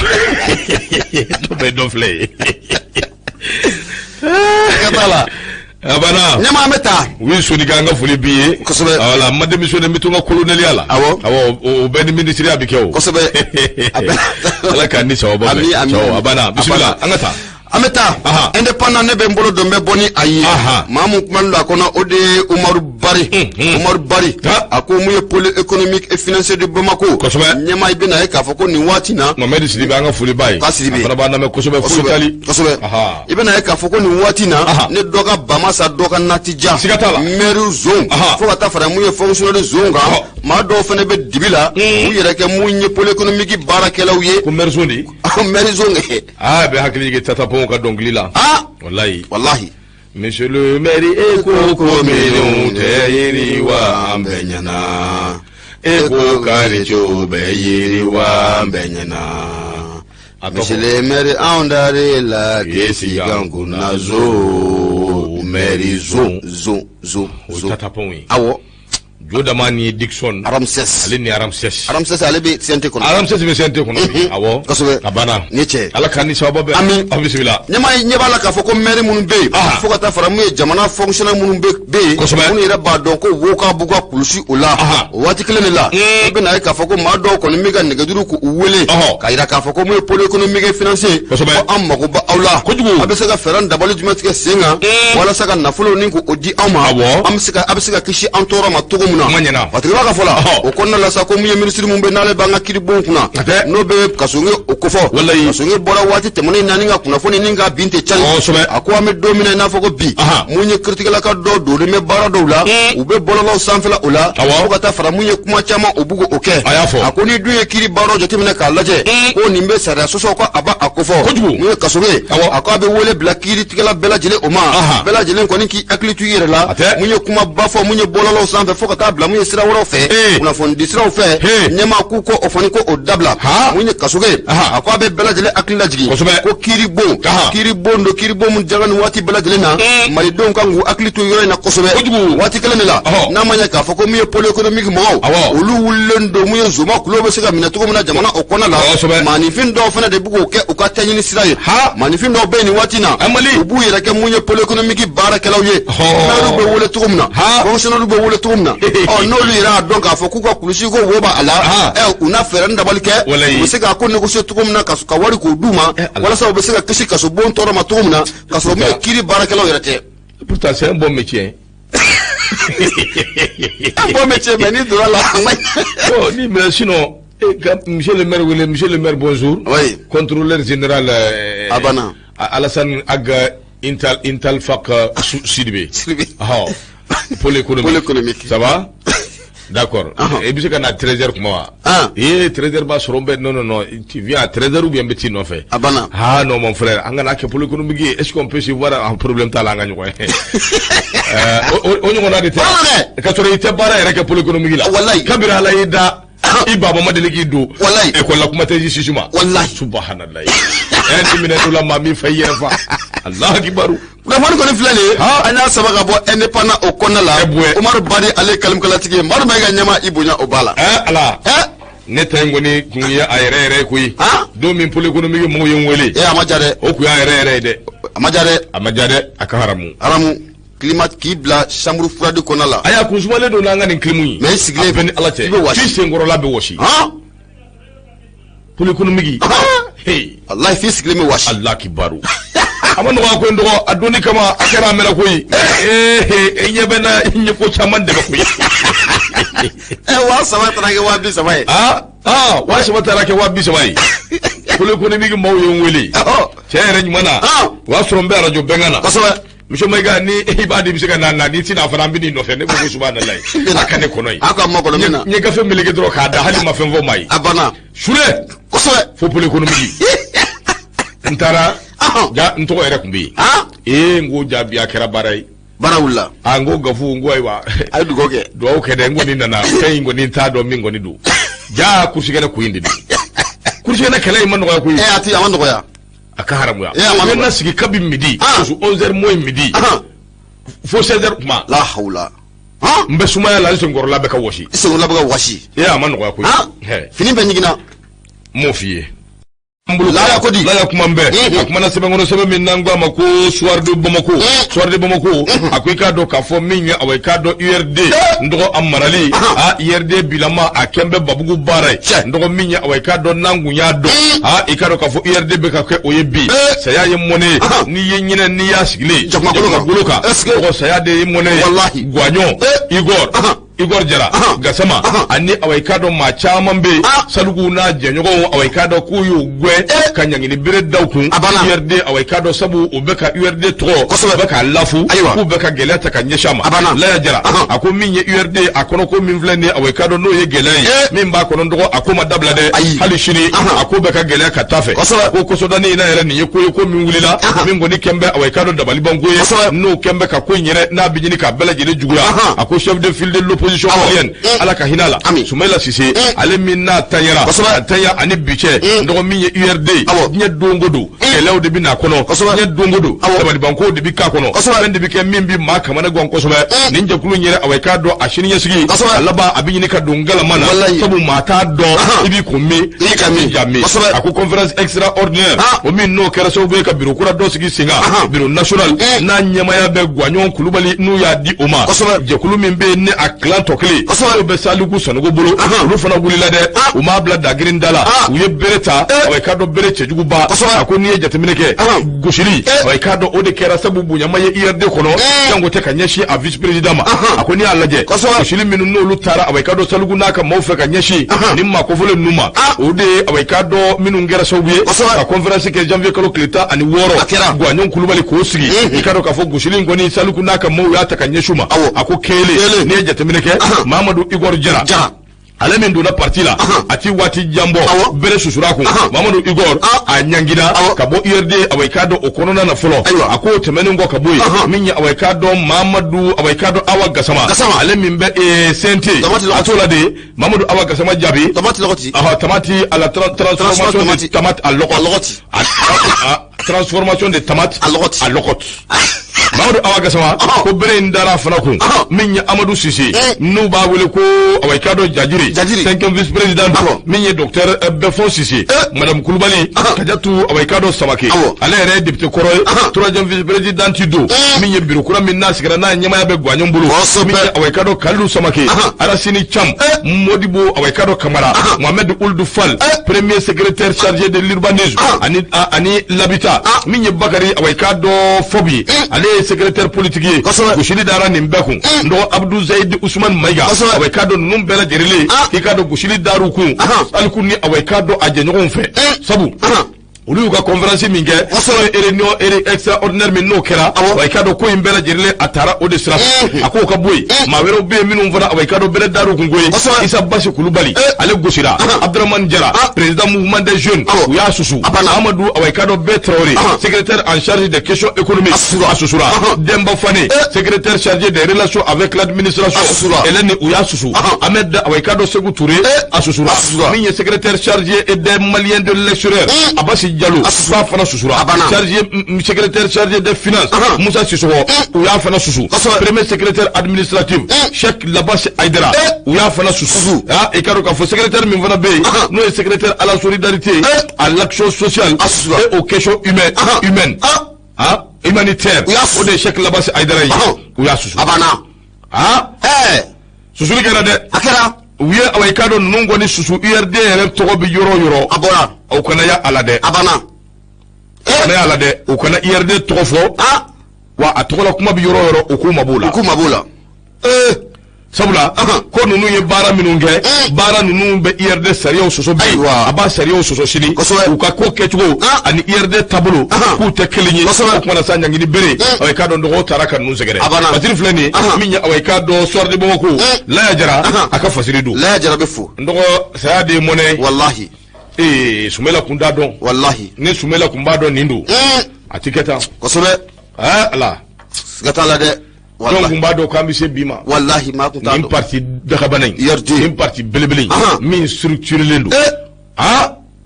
Dɔ bɛ dɔ filɛ ye. Ka la. A banna. Ɲɛmaa an bɛ taa. U ye Sonika an ka foli b'i ye. Kosɛbɛ. Wala n ma démissionné n bɛ to n ka coloneliya la. Awɔ. Awɔ o bɛɛ ni ministeriya bɛ kɛ o. Kosɛbɛ. Ala k'an ni sababa bɛn. Ami ami. A banna bisimila an ka taa. An bɛ taa indépendant ne bɛ n bolo don n bɛ bɔ ni a ye maa mun kumalen don a kɔnɔ o de ye Umaru Bari Umaru Bari a ko mun ye pôle économique et financier de Bamako kosɛbɛ ɲɛmaa i bɛna ye k'a fɔ ko nin waati na Mohamed Sidibe an ka foli b'a ye ka Sidibe a fana b'an lamɛn kosɛbɛ fo Itali kosɛbɛ i bɛna ye k'a fɔ ko nin waati na ne dɔ ka bama sa dɔ ka nati ja siga t'a la maire zone fo ka taa fara mun ye fonctionnaire zone kan maa dɔw fana bɛ dibi la u yɛrɛ kɛ mun ye pôle économique baarakɛlaw ye ko maire zone de maire zone kɛ Aa bɛ hakili jigin Tata Pɔn ka dɔnkili la. Aa walayi. Walahi. Monsieur le maire, e ko kominiw tɛ yiriwa, an bɛɛ ɲɛna. E ko quartier bɛ yiriwa, an bɛɛ ɲɛna. A tɔ Monsieur le maire, anw dar'e la k'e sigi an kunna zo, maire zo, zo, zo, O ye zo. Tata Pound ye. Awɔ. Jo dama ni Dixon. Ramses. Ale ni Ramses. Ramses, ale bɛ CNT kɔnɔ. Ramses bɛ CNT kɔnɔ bi. Awɔ. Kosɛbɛ. A banna. Ni cɛ. Ala k'an ni sababa bɛn. Ami. Aw bisimila. Ɲɛma ɲɛ b'a la k'a fɔ ko maire minnu bɛ yen, fo ka taa fara mun ye jamana fonctionnaire minnu bɛ yen, minnu yɛrɛ b'a dɔn ko wo ka b'u ka kulusi o la, o waati kelen de la, i bɛna ye k'a fɔ ko maa dɔw kɔni bɛ ka nɛgɛjuru k'u wele k'a yira k'a fɔ ko mun ye pôle économique et financier, ko an mago bɛ aw la, Kojugu. A bɛ se ka fɛɛrɛ ni dabali jumɛn tigɛ sen kan walasa ka nafolo ni k'o di anw ma, Awɔ. an bɛ se ka a bɛ se ka kisi an tɔɔrɔ ma cogo min na. Kuma ɲɛna. Patigi b'a ka fɔ la, o kɔnɔna la sa, ko mun ye minisiri mun bɛ n'ale b'an ka kiiribon kunna, A tɛ. n'o bɛ Kassogué o kofɔ. Walayi. Kassogué bɔra waati tɛmɛnen na ni ka kunnafoni ni ka bin tɛ cari. A ko an bɛ don min na i n'a fɔ ko bi, mun ye kiiritigɛlaka dɔw donnen bɛ baara dɔw la, u bɛ bɔlɔlɔw sanfɛla o la, fo ka taa fara mun ye kuma caman o b'u o kɛ. A y'a fɔ. A ko ni dun ye kiiri baaraw jateminɛ k'a lajɛ, ko nin bɛ sariya sɔsɔ, ko a b'a a kofɔ. Kojugu. Mun ye Kassogué, a ko a bɛ wele bila kiiritigɛla bɛɛ lajɛlen o ma, bɛɛ lajɛlen kɔni k'i hakili to i yɛrɛ la. A tɛ. Mun ye kumaba fɔ mun ye bɔlɔlɔw sanfɛ, fo ka taa bila mun ye sira wɛrɛw fɛ, kunnafoni siraw fɛ, ɲɛmaa k'u ko o fana ko o dabila. Mun ye Kassogué, a ko a bɛ bɛɛ lajɛlen hakili lajigin ko kiiribon, kiiribon don, kiiribon mun jaga nin waati bɛɛ lajɛlen na, malidenw kan k'u hakili to yɔrɔ in na kosɛbɛ. Kojugu. Waati kelen de la, n'a ma ɲɛ k'a fɔ ko mun ye pôle économique mɔgɔw, olu wulilen don mun ye zoma kulo bɛ se ka minɛ cogo min na jamana o kɔnɔ la, maaninfin dɔw fana de bɛ k'o kɛ u ka tɛɲini sira ye. Maaninfin dɔw bɛ yen nin waati in na, u b'u yɛrɛ kɛ mun ye pôle économique baarakɛlaw ye, maires bɛ wele cogo min na, fonctionnaires bɛ wele cogo min na, ɔ n'olu yɛrɛ y'a dɔn k'a fɔ k'u ka kulusi ko wo b'a la, ɛ u na fɛɛrɛ ni dabali kɛ, u bɛ se k'a ko négocier cogo min na ka wari k'o d'u ma, walasa u bɛ se ka kisi kasobon tɔɔrɔ ma cogo min na, k'a sɔrɔ mun ye kiiri baarakɛlaw yɛrɛ tɛ. Pourtant, c'est un bon métier. Un bon métier, mais n'i donna la a ma Bon, ni mais sinon, eh, monsieur le maire wele, monsieur le maire, bonjour. Oui. Contrôleur général Abana. Alassane Ag Intal Intal Fak Sidibé. Sidibé. Ah, pôle économique. Pôle économique. Ça va? D'accord. Et puis c'est qu'on a 13h kuma wa? Eh, 13h b'a sɔrɔ n bɛ, non non non, tu viens à 13h ou bien n bɛ t'i nɔfɛ. Abana. Ah non, mon frère, an kana kɛ pôle économique ye. Est-ce qu'on peut se voir en problème t'a la an ka ɲɔgɔn ye? O ɲɔgɔnna de tɛ. Baara Ka sɔrɔ i tɛ baara yɛrɛ kɛ pôle économique la. Walayi. Kabini Ala y'i da, i baba ma deli k'i don. Walayi. École la kuma tɛ justice ma. Walayi. Subahanallahi. Ɛ ni minɛ t'o la maa min fa i yɛrɛ fa. Allahu akibaru. Kunnafoni kɔni filɛ nin ye, an y'a saba ka bɔ Indépendant o kɔnɔna la. Eh, bouɛ. Umaru Badi, ale ye kalimkalatigi ye. Madu Mayiga ɲɛma, i bonya o b'a la. Ɛ Ala. Ne ta in kɔni kun ye a yɛrɛ yɛrɛ ye koyi. Don min pôle économique mɔgɔw ye n wele. Ee, a ma ja dɛ. O kun y'a yɛrɛ yɛrɛ ye dɛ. A ma ja dɛ. A ma ja dɛ, a ka haramu. Haramu. Climat k'i bila chambre froide kɔnɔna la. Ayi, a kun sumalen don n'an ka nin clim ye. Mais i sigilen A bɛɛ ni Ala cɛ. i bɛ wɔsi. F'i senkɔrɔla bɛ wɔsi. Pôle économique. Hey. Walayi, f'i sigilen bɛ wɔsi. Allah kibaru. A ma nɔgɔya ko in dɔgɔ, a donni kama a kɛra a mɛnna koyi. Ee, e ɲɛ bɛ n na, n ye ko caman dɛmɛ koyi. Ɛ, 3000 taara kɛ 30.000 ye. Aa aa, 3000 taara kɛ 30.000 ye. Pôle économique maaw ye n wele. Cɛ yɛrɛ ɲuman na. O y'a sɔrɔ n bɛ arajo bɛnkan na. Kosɛbɛ. Monsieur Mayiga, ni i b'a di, i bɛ se ka na, n'i tɛna fana, an bɛ n'i nɔfɛ. Ne ko subahanallahi. A ka ne kɔnɔ yen. A ka ma kɔnɔ min na. N ye gafe meleke dɔrɔn k'a da, hali ma fɛn fɔ maa ye. A banna. Sule. Kosɛbɛ. Fo pôle économique. N taara. Ja, n tɔgɔ yɛrɛ tun bɛ yen. Ee, n ko ja bi a kɛra baara ye. Baara wulila. A n ko Gafu, n ko ayiwa. A ye dugawu kɛ. Dugawu kɛ dɛ, n kɔni nana fɛn in kɔni n t'a dɔn min kɔni don. Ja kurusikɛnɛ ko in de don. Kurusikɛnɛ kɛlɛ in ma nɔgɔya koyi. Ɛ, a ti a ma nɔgɔya. A ka haramuya. Eh, a ma n bɛ nɔgɔya. na sigi kabi midi. 11h moins midi. Fo 16h kuma. La hawula. N bɛ sumaya la, n senkɔrɔla bɛ ka wɔsi. I senkɔrɔla bɛ ka wɔsi. Ee, a ma nɔgɔya koyi. Hɛ. Fini bɛɛ ɲiginna. N m'o f'i ye. N bolo Laya ko di? Laya kuma n bɛɛ. A kumana sɛbɛnkɔrɔ sɛbɛn min n'an ko a ma ko Soir de Bamako. Soir de Bamako. A ko i k'a dɔn k'a fɔ min ye, awa, i k'a dɔn URD. N dɔgɔ a marali. A URD bilama a kɛn bɛ babugu baara ye. N dɔgɔ min ye, awa, i k'a dɔn n'an kun y'a dɔn. A i k'a dɔn k'a fɔ URD bɛ ka kɛ o ye bi. Saya ye mɔnɛ ye. N'i ye ɲinɛ n'i y'a sigilen. Jakumagolo kan. Jakumagolo kan. Dɔgɔ saya de ye mɔnɛ ye. Walahi. Guwaɲɔ. Igor. Igor Jara Gasama ani awa i k'a dɔn maa caman bɛ yen Saliku n'a jɛɲɔgɔnw awa i k'a dɔn k'u y'u gɛn ka ɲangini bere da u kun URD awa i k'a dɔn sabu u bɛ ka URD tɔgɔ u bɛ k'a lafu k'u bɛ ka gɛlɛya ta ka ɲɛsin a ma Laya Jara a ko min ye URD a kɔnɔ ko min filɛ nin ye awa i k'a dɔn n'o ye gɛlɛya ye min b'a kɔnɔ dɔgɔ a ko ma dabila dɛ hali sini a ko bɛ ka gɛlɛya ka taa fɛ ko kɔsɔdani in na yɛrɛ nin ye ko ye ko min wulila min kɔni kɛn bɛ awa i k'a dɔn dabalibanko ye n'o kɛn bɛ ka ko in yɛrɛ n'a bɛ ɲini k'a bɛɛ lajɛlen juguya a ko chef de file de l'opposition malienne Ala ka hinɛ a la Sumayila Sise ale min n'a tanyara a tanya ani bi cɛ dɔgɔ min ye URD diɲɛ don o don kɛlɛw de bɛ n'a kɔnɔ diɲɛ don o don dabalibankow de bɛ k'a kɔnɔ fɛn de bɛ kɛ min bɛ maa kamana gan kosɛbɛ nin jɛkulu in yɛrɛ awa i k'a dɔn a siniɲɛsigi a laban a bɛ ɲini ka don galama na sabu maa t'a dɔn i b'i kun min i ka min ja min a ko conférence extraordinaire o min n'o kɛra sababu ye ka bureau kura dɔ sigi sen kan bureau national n'a ɲɛmaaya bɛ Guwaɲɔn Kulubali n'u y'a di o ma jɛkulu min bɛ yen ni a clan tɔ kelen n'o bɛ Saliku Sanogo bolo olu fana wulila dɛ u m'a bila dagirin da la u ye bere ta awa i k'a dɔn bere cɛjuguba a ko n'i ye jateminɛ kɛ gosili awa i k'a dɔn o de kɛra sabu bonyama ye URD kɔnɔ janko tɛ ka ɲɛsin a vice président ma a ko n'i y'a lajɛ gosili minnu n'olu taara awa i k'a dɔn Saliku n'a ka maaw fɛ ka ɲɛsin nin maa kofɔlen ninnu ma o de ye awa i k'a dɔn minnu kɛra sababu ye ka conférence kɛ janvier kalo tile 16 Guwaɲɔn Kulubali k'o sigi i k'a dɔn k'a fɔ gosili in kɔni Saliku n'a ka maaw y'a ta ka ɲɛsin u ma a ko kelen n'i ye jateminɛ kɛ Mamadu Igor Jara ale min donna parti la a ti waati jan bɔ bere susura kun Mamadu Igor a ɲangina ka bɔ URD awa i k'a dɔn o kɔnɔna na fɔlɔ a ko tɛmɛnen kɔ ka bɔ yen min ye awa i k'a dɔn Mamadu awa i k'a dɔn Awa Gasama ale min bɛ CNT a t'o la de Mamadu Awa Gasama jaabi tamati à la transformation de tomate à lɔgɔ transformation de tomate à lɔgɔ Mamadu Awa Gasama ko bere in dara fana kun min ye Amadu Sise n'u b'a wele ko awa i k'a dɔn Jajiri cinquième vice président min ye docteur Bɛfɔn Sise madame Kulubali Kajatu awa i k'a dɔn Samake ale yɛrɛ ye député kɔrɔ ye troisième vice présidente don min ye bureau kura min n'a sigira n'a ɲɛmaaya bɛ Guwaɲɔn bolo min ye awa i k'a dɔn Kalilu Samake Arasini Cam Modibo awa i k'a dɔn Kamara Mohamed Ould Fall premier secrétaire chargé de l'urbanisme ani l'habitat min ye Bakari awa i k'a dɔn Fɔbi ale ye secrétaire politique ye gosili dara nin bɛɛ kun n dɔgɔ Abdou Zayid Ousmane Mayiga awa i k'a dɔn ninnu bɛɛ lajɛlen i k'a dɔn gosili dar'u kun Saliku ni awa i k'a dɔn a jɛɲɔgɔnw fɛ sabu olu y'u ka conférence min kɛ n'o ye réunion extraordinaire min n'o kɛra wa i k'a dɔn ko in bɛɛ lajɛlen a taara o de sira fɛ a k'o ka bɔ yen maa wɛrɛw bɛ yen minnu fana awa i k'a dɔn bere dar'u kun ko ye Isa Basi Kulubali ale gosira Abdramane Jara président mouvement des jeunes u y'a susu Amadou awa i k'a dɔn B Traoré secrétaire en charge des questions économiques a susura Demba Fane secrétaire chargé des relations avec l'administration Hélène u y'a susu Ahmed awa i k'a dɔn Sékou Touré a susura min ye secrétaire chargé des Maliens de l'extérieur Abasi Diallo k'a fana susura chargé secrétaire chargé des finances Moussa Sissoko u y'a fana susu premier secrétaire administratif Cheikh Labasi Aïdara u y'a fana susu i k'a dɔn k'a fɔ secrétaire min fana bɛ yen n'o ye secrétaire à la solidarité à l'action sociale et aux questions humaines humanitaire o de ye Cheikh Labasi Aïdara ye u y'a susu susuli kɛra dɛ a kɛra u ye awa i k'a dɔn ninnu kɔni susu URD yɛrɛ tɔgɔ bɛ yɔrɔ o yɔrɔ a bɔra o kana ya a la dɛ a banna o kana ya a la dɛ o kana URD tɔgɔ fɔ wa a tɔgɔla kuma bɛ yɔrɔ o yɔrɔ o k'u mab'o la u k'u mab'o la sabula ko ninnu ye baara minnu kɛ baara ninnu bɛ URD sariyaw sɔsɔ bi a b'a sariyaw sɔsɔ sini u ka ko kɛcogo ani URD taabolo k'u tɛ kelen ye o kuma na sa ɲangini bere awa i k'a dɔn dɔgɔw taara ka ninnu sɛgɛrɛ fasiri filɛ nin ye min ye awa i k'a dɔn Soir de Bamako Laya Jara a ka fasiri don Laya Jara bɛ fo n dɔgɔ saya de ye mɔnɛ walahi ee Sumayila kun t'a dɔn walahi ni Sumayila kun b'a dɔn nin don a ti kɛ tan kosɛbɛ ala siga t'a la dɛ jɔn kun b'a dɔn k'an bɛ se bi ma walahi maa kun t'a dɔn nin parti dakabana in URD nin parti belebele in min structurelen don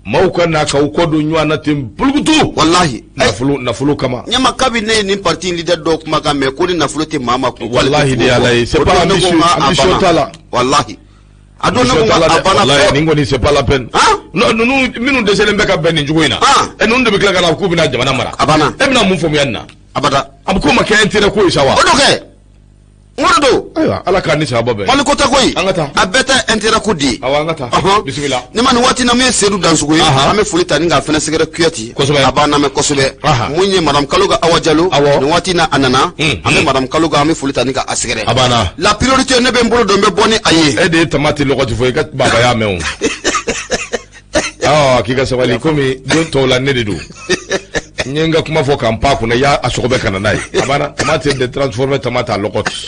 maaw ka na k'aw kɔ don ɲɔgɔn na ten bulukutu walahi nafolo nafolo kama ɲama kabi ne ye nin parti leader dɔw kumakan mɛn ko ni nafolo tɛ maa ma kun walahi de ala ye c'est pas ambitieux ambition t'a la walahi a don ne ko a banna wallahi nin kɔni c'est pas la peine non ninnu minnu dɛsɛlen bɛ ka bɛn nin cogo in na ɛ ninnu de bɛ tila ka na k'u bɛna jamana mara a banna e bɛna mun faamuya nin na abada a bɛ ko ma kɛ intérêt ko ye sa wa o don kɛ N ko de don. Ayiwa, Ala k'an ni sababa bɛn. Mali ko tɛ koyi. An ka taa. A bɛɛ ta intérêt ko de ye. Awɔ, an ka taa. Bisimila. Ne ma nin waati na, min ye Seyidu Dansogo ye, an bɛ foli ta ni k'a fɛnɛ sɛgɛrɛ Kuyati. Kosɛbɛ. A b'an lamɛn kosɛbɛ. Mun ye madame Kaloga Awa Jalo. Awɔ. Nin waati na a nana. An bɛ madame Kaloga, an bɛ foli ta ni k'a sɛgɛrɛ. A banna. La priorité, ne bɛ n bolo don, n bɛ bɔ ni a ye. E de ye tamati lɔgɔti fɔ, i ka baba y'a mɛn o. Ɔ, k'i ka sabali, komi don tɔw la ne de don. N ye n ka kuma fɔ k'an pan kunna, i y'a sɔgɔbɛ ka na n'a ye. A banna, tamati de transformer tamati à lɔgɔti.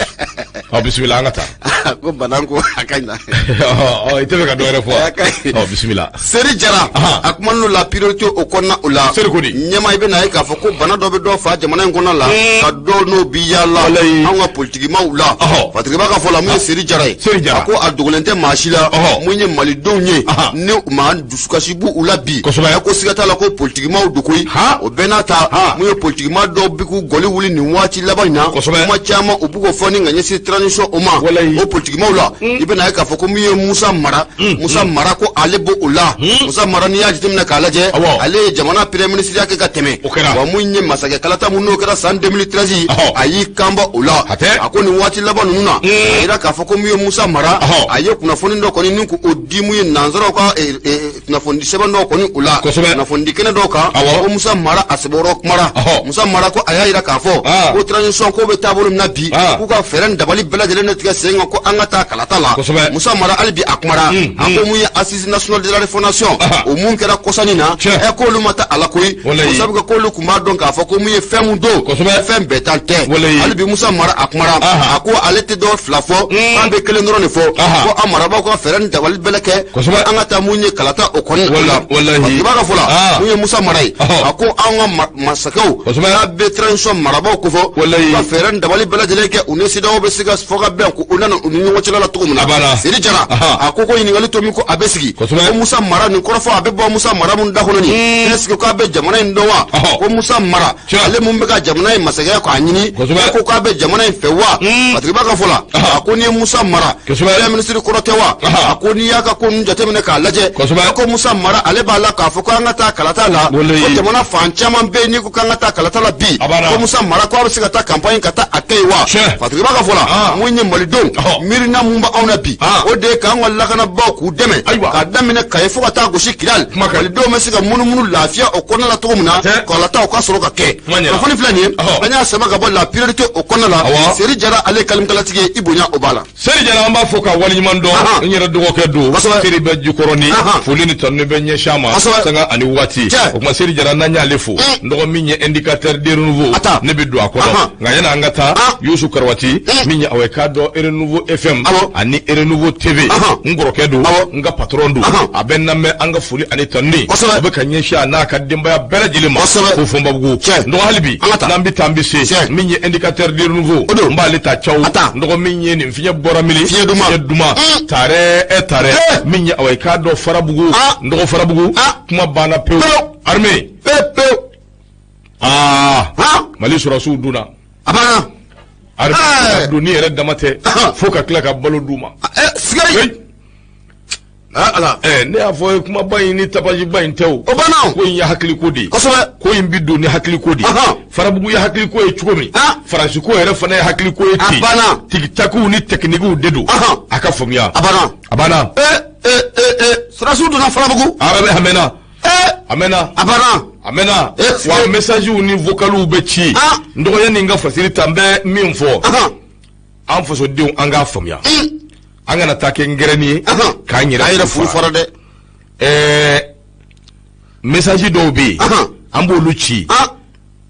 Ɔ, bisimila, an ka taa. Ko bana ko a ka ɲi. Ɔ, i tɛ fɛ ka dɔ wɛrɛ fɔ wa? Ɔ, bisimila. Seri Jara, a kumana la priorité o kɔnɔna o la. Seri ko di? Ɲɛma, i bɛna ye k'a fɔ ko bana dɔ bɛ dɔ fa jamana in kɔnɔ la, ka dɔw n'o bi yaala anw ka politikimaw la. Fatigiba ka fɔ la, mun ye Seri Jara ye? Seri Jara. A ko a dogolen tɛ maa si la, mun ye malidenw ye, ni maa dusukasi b'u la bi. Kosɛbɛ. Ko siga t'a la ko politikimaw don koyi. O bɛɛ n'a ta, mun ye politikimaa dɔw bi k'u gɔli wuli nin waati laban in na. Kosɛbɛ. Kuma caman u b'u k'o fɔ ni ka ɲɛsin transition o ma. Walayi. O politikimaw la, i bɛna ye k'a fɔ ko min ye Musa Mara, Musa Mara ko ale b'o o la. Musa Mara, n'i y'a jateminɛ k'a lajɛ, ale ye jamana premier ministre kɛ ka tɛmɛ. O kɛra. Wa mun ye masakɛ kalata mun n'o kɛra san 2013, a y'i kanbɔ o la. A tɛ. A ko nin waati laban ninnu na, a yira k'a fɔ ko min ye Musa Mara, a ye kunnafoni dɔ kɔni ni k'o di mun ye nanzaraw ka kunnafoni sɛbɛn dɔw kɔni o la. Kosɛbɛ. Kunnafoni kɛnɛ dɔw kan. Ko Musa Mara a sɛbɛkɔrɔ kumara. Musa Mara ko a y'a yira k'a fɔ ko transition ko bɛ taabolo min na bi, k'u ka fɛɛrɛ ni dabali bɛɛ lajɛlen de tigɛ sen kan ko an ka taa kalata la. Kosɛbɛ. Musa Mara hali bi a kumara. A ko mun ye assise nationale de la refondation, o mun kɛra kɔsani na, ɛ k'olu ma taa a la koyi. Walayi. O sabu kɛ k'olu tun b'a dɔn k'a fɔ ko mun ye fɛn mun don, Kosɛbɛ. fɛn bɛɛ tan tɛ. Walayi. Hali bi Musa Mara a kumara. A ko ale tɛ dɔ fila fɔ, an bɛ kelen dɔrɔn de fɔ, ko an marabaaw ka fɛɛrɛ ni dabali bɛɛ kɛ, Kosɛbɛ. an ka taa mun ye kalata o kɔni Wala- walahi. I b'a ka fɔ la, mun ye Musa Mara ye, a ko an ka masakɛw Kosɛbɛ. n'a bɛ transition marabaaw kofɔ, Walayi. ka fɛɛrɛ ni dabali bɛɛ lajɛlen kɛ, u ni CEDEAO bɛ se ka fɔ ka bɛn k'u nana u ni ɲɔgɔn cɛla la cogo min A na. banna. Seri Jara, a ko ɲininkali to min ko a bɛ sigi, Kosɛbɛ. ko Musa Mara nin kɔrɔfɔ a bɛ bɔ Musa Mara mun da kɔnɔ nin, est ce que k'a bɛ jamana in dɔn wa? Ko Musa Mara, ale mun bɛ ka jamana in masakɛya k'a ɲini, Kosɛbɛ. ko k'a bɛ jamana in fɛ wa? Fatigiba ka fɔ la, a ko n'i ye Musa Mara, Kosɛbɛ. premier ministre kɔrɔ tɛ wa? A ko n'i y'a ka ko ninnu jateminɛ k'a lajɛ, Kosɛbɛ. ko Musa Mara ale b'a la k'a fɔ ko an ka taa kalata la, Walayi. ko jamana fan caman bɛ yen n'i ko k'an ka taa kalata la bi, A banna. ko Musa Mara ko a bɛ se ka taa campagne ka taa a kɛ yen wa? Tiɲɛ. Fatigiba ka fɔ la, mun ye malidenw miirina mun b'anw na bi, o de ye k'an ka lakanabaaw k'u dɛmɛ, Ayiwa. k'a daminɛ Kayi fo ka taa gosi Kidali, Kuma ka ɲi. malidenw bɛ se ka munumunu lafiya o kɔnɔna la cogo min na, Tiɲɛ. kalataw ka sɔrɔ ka kɛ. Kuma ɲɛna. Kunnafoni filɛ nin ye, an y'a sama ka bɔ la priorité o kɔnɔna la. Awɔ. Seri Jara ale ye kalimkalatigi ye, i bonya o b'a la. Seri Jara, an b'a fɔ ka waleɲuman dɔn. N yɛrɛ dɔgɔkɛ don. Kosɛbɛ. Seri bɛ Jikɔrɔni. Ahan. Foli ni tanuni bɛ ɲɛsin a ma Kosɛbɛ. sanga ani waati. Tiɲɛ. O tuma Seri Jara, n'an y'ale fo, n dɔgɔ min ye indicateur de renouveau, A ta. ne bɛ don a kɔnɔ. Ahan. Nka yanni an ka taa, Yusu Karawati, min ye aw ye k'a dɔn Renouveau FM Awɔ. ani Renouveau TV, Ahan. n kɔrɔkɛ don, Awɔ. n ka patron don, Ahan. a bɛ n lamɛn. An ka foli ani tanuni Kosɛbɛ. o bɛ ka ɲɛsin a n'a ka denbaya bɛɛ lajɛlen ma Kosɛbɛ. fo Fɔnbabugu. Tiɲɛ. N dɔgɔ hali bi, An ka taa. n'an bɛ taa, an bɛ se Tiɲɛ. min ye indicateur de renouveau, O don. n b'ale ta caw. A ta. N dɔgɔ min ye nin fiɲɛ bɔra mili, Fiɲɛ duman. fiɲɛ duman, tare ɛ tare, Eh. min ye awa i k'a dɔn Farabugu, Ah. n dɔgɔ Farabugu, Ah. kuma banna pewu. Pewu. Armée, Pewu pewu. aa, Han. Mali sɔrɔdasiw donna. A banna. Armée Eh. ka donni yɛrɛ dama tɛ, Ahan. fo ka tila ka balo d'u ma. Ɛ sigari. Hey. Ah, ala. Ɛ, ne y'a fɔ ye, kumaba in ni tabajiba in tɛ o. O banna o. Ko in ye hakiliko de ye. Kosɛbɛ. Ko in bi don ni hakiliko de ye. Ahan. Farabugu ye hakiliko ye cogo min, Ah. Faransi ko yɛrɛ fana ye hakiliko ye ten. A banna. Tigitakiw ni tɛkinikiw de don. Ahan. A ka faamuya. A banna. A banna. Ɛ ɛ ɛ ɛ sɔrɔdasiw donna Farabugu. Arabe, a mɛnna. Ɛ. A mɛnna. A banna. A mɛnna. Eh, wa eh. messagew ni vocaliw bɛ ci. Ah. N dɔgɔya ni n ka fasiri ta, n bɛ min fɔ, Ahan. an fasodenw, an k'a faamuya, an kana taa kɛ ngɛrɛni ye Ahan. k'an yɛrɛ K'an yɛrɛ furu fara dɛ. Ɛɛ, message dɔw bɛ yen, Ahan. an b'olu ci, Ah.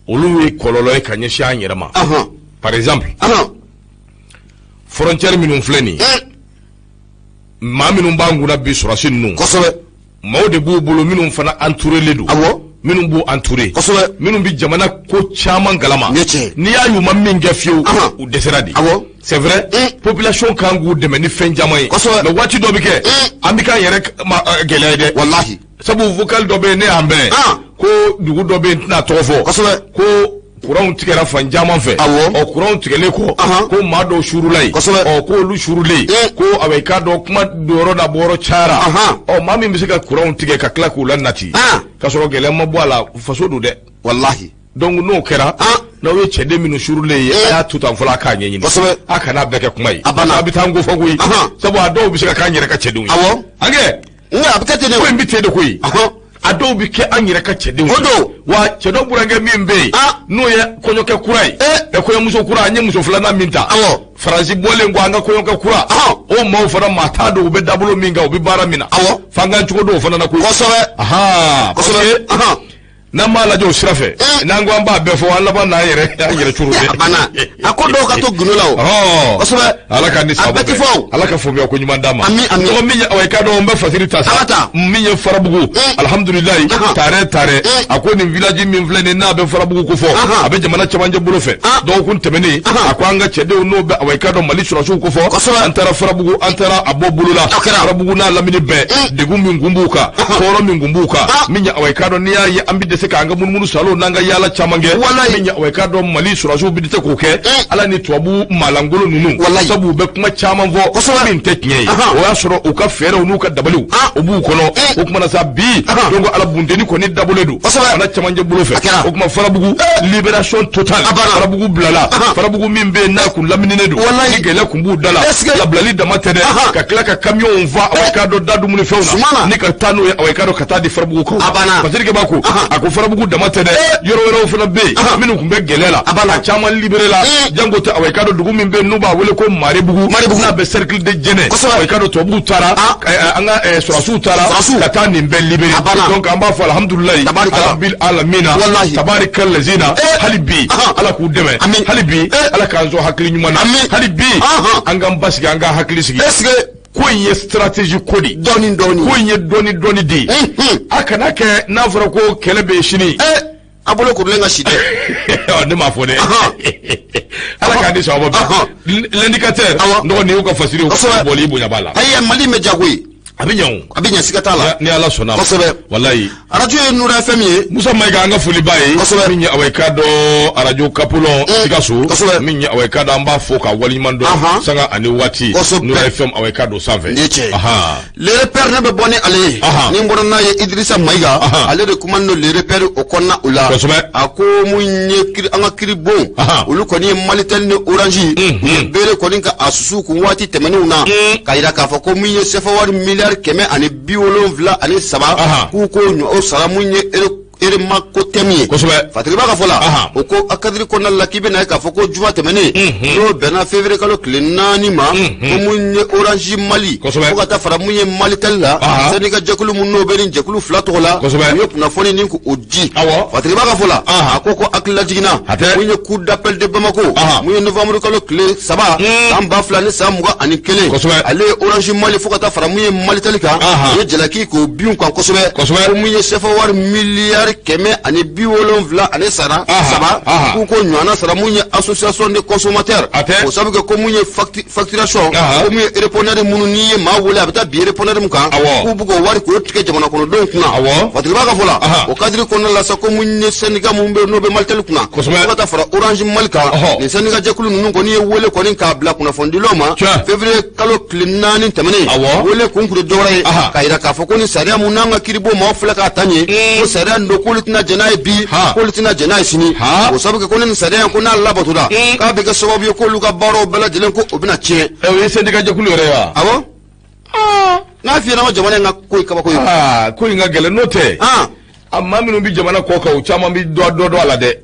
olu ye kɔlɔlɔ ye ka ɲɛsin an yɛrɛ ma. Ahan. Par exemple, Ahan. frontière minnu filɛ nin ye, maa minnu b'an kunna bi, sɔrɔsi ninnu, Kosɛbɛ. maaw de b'u bolo minnu fana entouré don, Awɔ. minnu b'u entouré, Kosɛbɛ. minnu bɛ jamana ko caman kalama. Nin ye tiɲɛ ye. N'i y'a y'u ma min kɛ fiyewu, Ahan. u dɛsɛra de. Awɔ. C'est vrai, population kan k'u dɛmɛ ni fɛn caman ye, Kosɛbɛ. mais waati dɔ bɛ kɛ, an bɛ k'an yɛrɛ ma gɛlɛya ye dɛ. Walahi. Sabu vocal dɔ bɛ yen, ne y'an bɛn Ah. ko dugu dɔ bɛ yen, n tɛna tɔgɔ fɔ. Kosɛbɛ. Ko kuranw tigɛra fan caman fɛ. Awɔ. Ɔ, kuranw tigɛlen kɔ, Ahan. ko maa dɔw suurula yen. Kosɛbɛ. Ɔ, ko olu suurulen, ko a bɛ i k'a dɔn kuma donyɔrɔ n'a bɔyɔrɔ cayara. Ahan. Ɔ, maa min bɛ se ka kuranw tigɛ ka tila k'u la nati Ah. k'a sɔrɔ gɛlɛya ma bɔ a la, faso don dɛ. Walahi. Donc n'o kɛra, Ah. N'aw ye cɛden minnu surulen ye, a y'a to tan fɔlɔ, a k'a ɲɛɲini. A kana bɛɛ kɛ kuma ye. A banna. A bɛ taa n ko fɔ koyi. Sabu a dɔw bɛ se ka k'an yɛrɛ ka cɛdenw ye. Awɔ. An kɛ. Nka a bɛ kɛ ten de. Ko in bɛ ten de koyi. A dɔw bɛ kɛ an yɛrɛ ka cɛdenw ye. O don. Wa cɛ dɔ burankɛ min bɛ yen, n'o ye kɔɲɔkɛ kura ye, kɔɲɔmuso kura, an ye muso filanan min ta. Faransi bɔlen kɔ, an ka kɔɲɔkɛ kura. O maaw fana, maa t'a dɔn u bɛ dabolo min kan, u bɛ baara min na. F'an k'an cogo dɔn o fana na koyi. Parce que n'an m'a lajɛ o sira fɛ, n'an ko an b'a bɛɛ fɔ, an laban n'an yɛrɛ an yɛrɛ curu dɛ. A banna. A ko dɔw ka to gundo la o. Ala ka ni A sababu bɛɛ ti bɛn. fɔ o. Ala ka faamuya ko ɲuman d'a ma. Ami, ami. Tɔgɔ min ye, awa, i k'a dɔn n bɛ fasiri ta sa. Ala ta. Min ye Farabugu, alihamudulilayi, tare tare, a ko nin village min filɛ nin n'a bɛ Farabugu ko fɔ, a bɛ jamana cɛmancɛ bolo fɛ. Dɔgɔkun tɛmɛnen, a ko an ka cɛdenw n'o bɛ, awa, i k'a dɔn Mali sɔrɔdasiw ko fɔ. An taara Farabugu, an taara a bɔ bolo la. Farabugu n'a lamini bɛɛ, degun min kun b'u kan, tɔɔrɔ min kun b'u kan, min ye, awa, i k'a dɔn n'i y'a ye an bɛ dɛsɛ k'an ka munumunu salo n'an ka yaala caman kɛ, min ye, awa, i k'a dɔn Mali sɔrɔdasiw bɛ dɛsɛ k'o kɛ, Ala ni tubabu maalankolon ninnu, sabu u bɛ kuma caman fɔ min tɛ tiɲɛ ye. O y'a sɔrɔ u ka fɛɛrɛw n'u ka dabaliw o b'u kɔnɔ. O kuma na sa bi, donc Ala bunteni kɔni dabɔlen don fana cɛmancɛ bolo fɛ. O kuma Farabugu, libération totale, Farabugu bilala. Farabugu min bɛ yen n'a kun lamininen don, ni gɛlɛya kun b'u da la, labilali dama tɛ dɛ, ka tila ka kamiyɔnw fa, awa, i k'a dɔn da dumunifɛnw na, ni ka taa n'o ye, awa, i k'a dɔn ka taa di Farabugu kaw. Fasirikɛ b'a ko, a ko Farabugu dama tɛ dɛ, yɔrɔ wɛrɛw fana bɛ yen minnu tun bɛ gɛlɛya la, a caman libéré la. Jango tɛ, awa, i k'a dɔn dugu min bɛ yen n'u b'a wele ko Maribugu, n'a bɛ cercle de Jɛnɛ, awa, i k'a dɔn tubabuw taara, an ka sɔrɔdasiw taara ka taa nin bɛɛ libéré. Donc an b'a fɔ alhamdulilayi rabbil alamina, tabarika lazina. Hali bi Ala k'u dɛmɛ, hali bi Ala k'an sɔn hakili ɲuman na, hali bi an k'an basigi, an k'an hakili sigi. Ko in ye stratégie ko de ye. Dɔɔni dɔɔni. Ko in ye dɔɔni dɔɔni de ye. A kana kɛ n'a fɔra ko kɛlɛ bɛ yen sini. A bolo kurulen ka si dɛ. Ne m'a fɔ dɛ. Ala k'an di sababu bɛn. L'indicateur nɔgɔ nin y'u ka fasiri bɔli, i bonya b'a la. Ayi, Mali bɛ jago ye. A bɛ ɲɛ o. A bɛ ɲɛ, siga t'a la. Ni Ala sɔnna ma. Walayi. Arajo ye Nura FM ye. Musa Mayiga, an ka foli b'a ye. Min ye, awa, i k'a dɔn arajo Kapolɔn Sikaso. Min ye, awa, i k'a dɔn an b'a fo ka waleɲuman dɔn sanga ani waati. Nura FM, awa, i k'a dɔn sanfɛ. Nin ye tiɲɛ ye. Le Repère, ne bɛ bɔ ni ale ye. Ni n bɔra n'a ye, Idirisa Mayiga. Ale de kuma don Le Repère o kɔnɔna o la. A ko mun ye an ka kiiri bon. Olu kɔni ye Malitel ni Orange. U ye bere kɔni ka a susu kun waati tɛmɛnenw na. K'a yira k'a fɔ ko mun ye CFA wari miliyari 173 k'u k'o o sara mun ye Eremakotem ye. Fatigi ka fɔ la, o ko a cadre kɔnɔna la, k'i bɛna ye k'a fɔ ko juma tɛmɛnen, n'o bɛnna février kalo tile 4 ma, ko mun ye Orange Mali fo ka taa fara mun ye Malitel la, syndicat jɛkulu mun n'o bɛ nin jɛkulu fila tɔgɔ la, u ye kunnafoni ni k'o di. Fatigi ka fɔ la, a ko hakilila jiginna mun ye cour d'appel de Bamako, mun ye novembre kalo tile 3 san 2021, ale ye Orange Mali fo ka taa fara mun ye Malitel kan, u ye jalaki k'o bin kan kosɛbɛ, ko mun ye CFA wari miliyari 173 k'u ko ɲɔgɔnna sara mun ye association de consommateurs. O sabu kɛ ko mun ye facturation, ko mun ye répondeur minnu, n'i ye maa wele a bɛ taa bin répondeur min kan, k'u b'u k'o wari k'o tigɛ jamana kɔnɔdenw kunna. Fatigi b'a ka fɔ la, o cadre kɔnɔna la sa, ko mun ye syndicat mun bɛ n'o bɛ Malitel kunna fo ka taa fara Orange Mali kan, nin syndicat jɛkulu ninnu kɔni ye wele kɔni k'a bila kunnafonidilaw ma février kalo tile 4 tɛmɛnen. Wele kun tun tɛ dɔwɛrɛ ye k'a yira k'a fɔ ko ni sariya mun n'an ka kiiribon maaw filɛ k'a ta nin ye, ko sariya in don k'olu tɛna jɛn n'a ye bi, k'olu tɛna jɛn n'a ye sini. O sabu kɛ ko ni sariya in ko n'a labatora, k'a bɛ kɛ sababu ye k'olu ka baaraw bɛɛ lajɛlen ko o bɛna tiɲɛ. O ye syndicat jɛkulu yɛrɛ ye wa? Awɔ. N'a f'i ɲɛna ko jamana in ka ko ye kabako ye. Ko in ka gɛlɛn, n'o tɛ. A maa minnu bɛ jamana kɔ kan, o caman bɛ dɔ dɔ dɔn a la dɛ.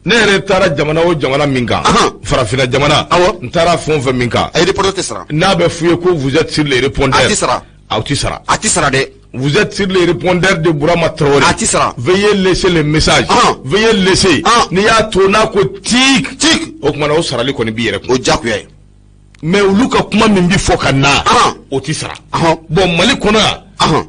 Ne yɛrɛ taara jamana o jamana min kan, farafinna jamana, n taara fɛn o fɛn min kan, a ye répondeur tɛ sara. N'a bɛ f'u ye ko vous êtes sur les répondeurs. A tɛ sara. Aw tɛ sara. A tɛ sara dɛ. Vous êtes sur les répondeurs de Bourama Traoré. A tɛ sara. Veuillez laisser le message. Veuillez laisser. N'i y'a to n'a ko tic tic, o kumana o sarali kɔni b'i yɛrɛ kun. O diyagoya ye. Mais olu ka kuma min bɛ fɔ ka na, o tɛ sara. Bon, Mali kɔnɔ yan,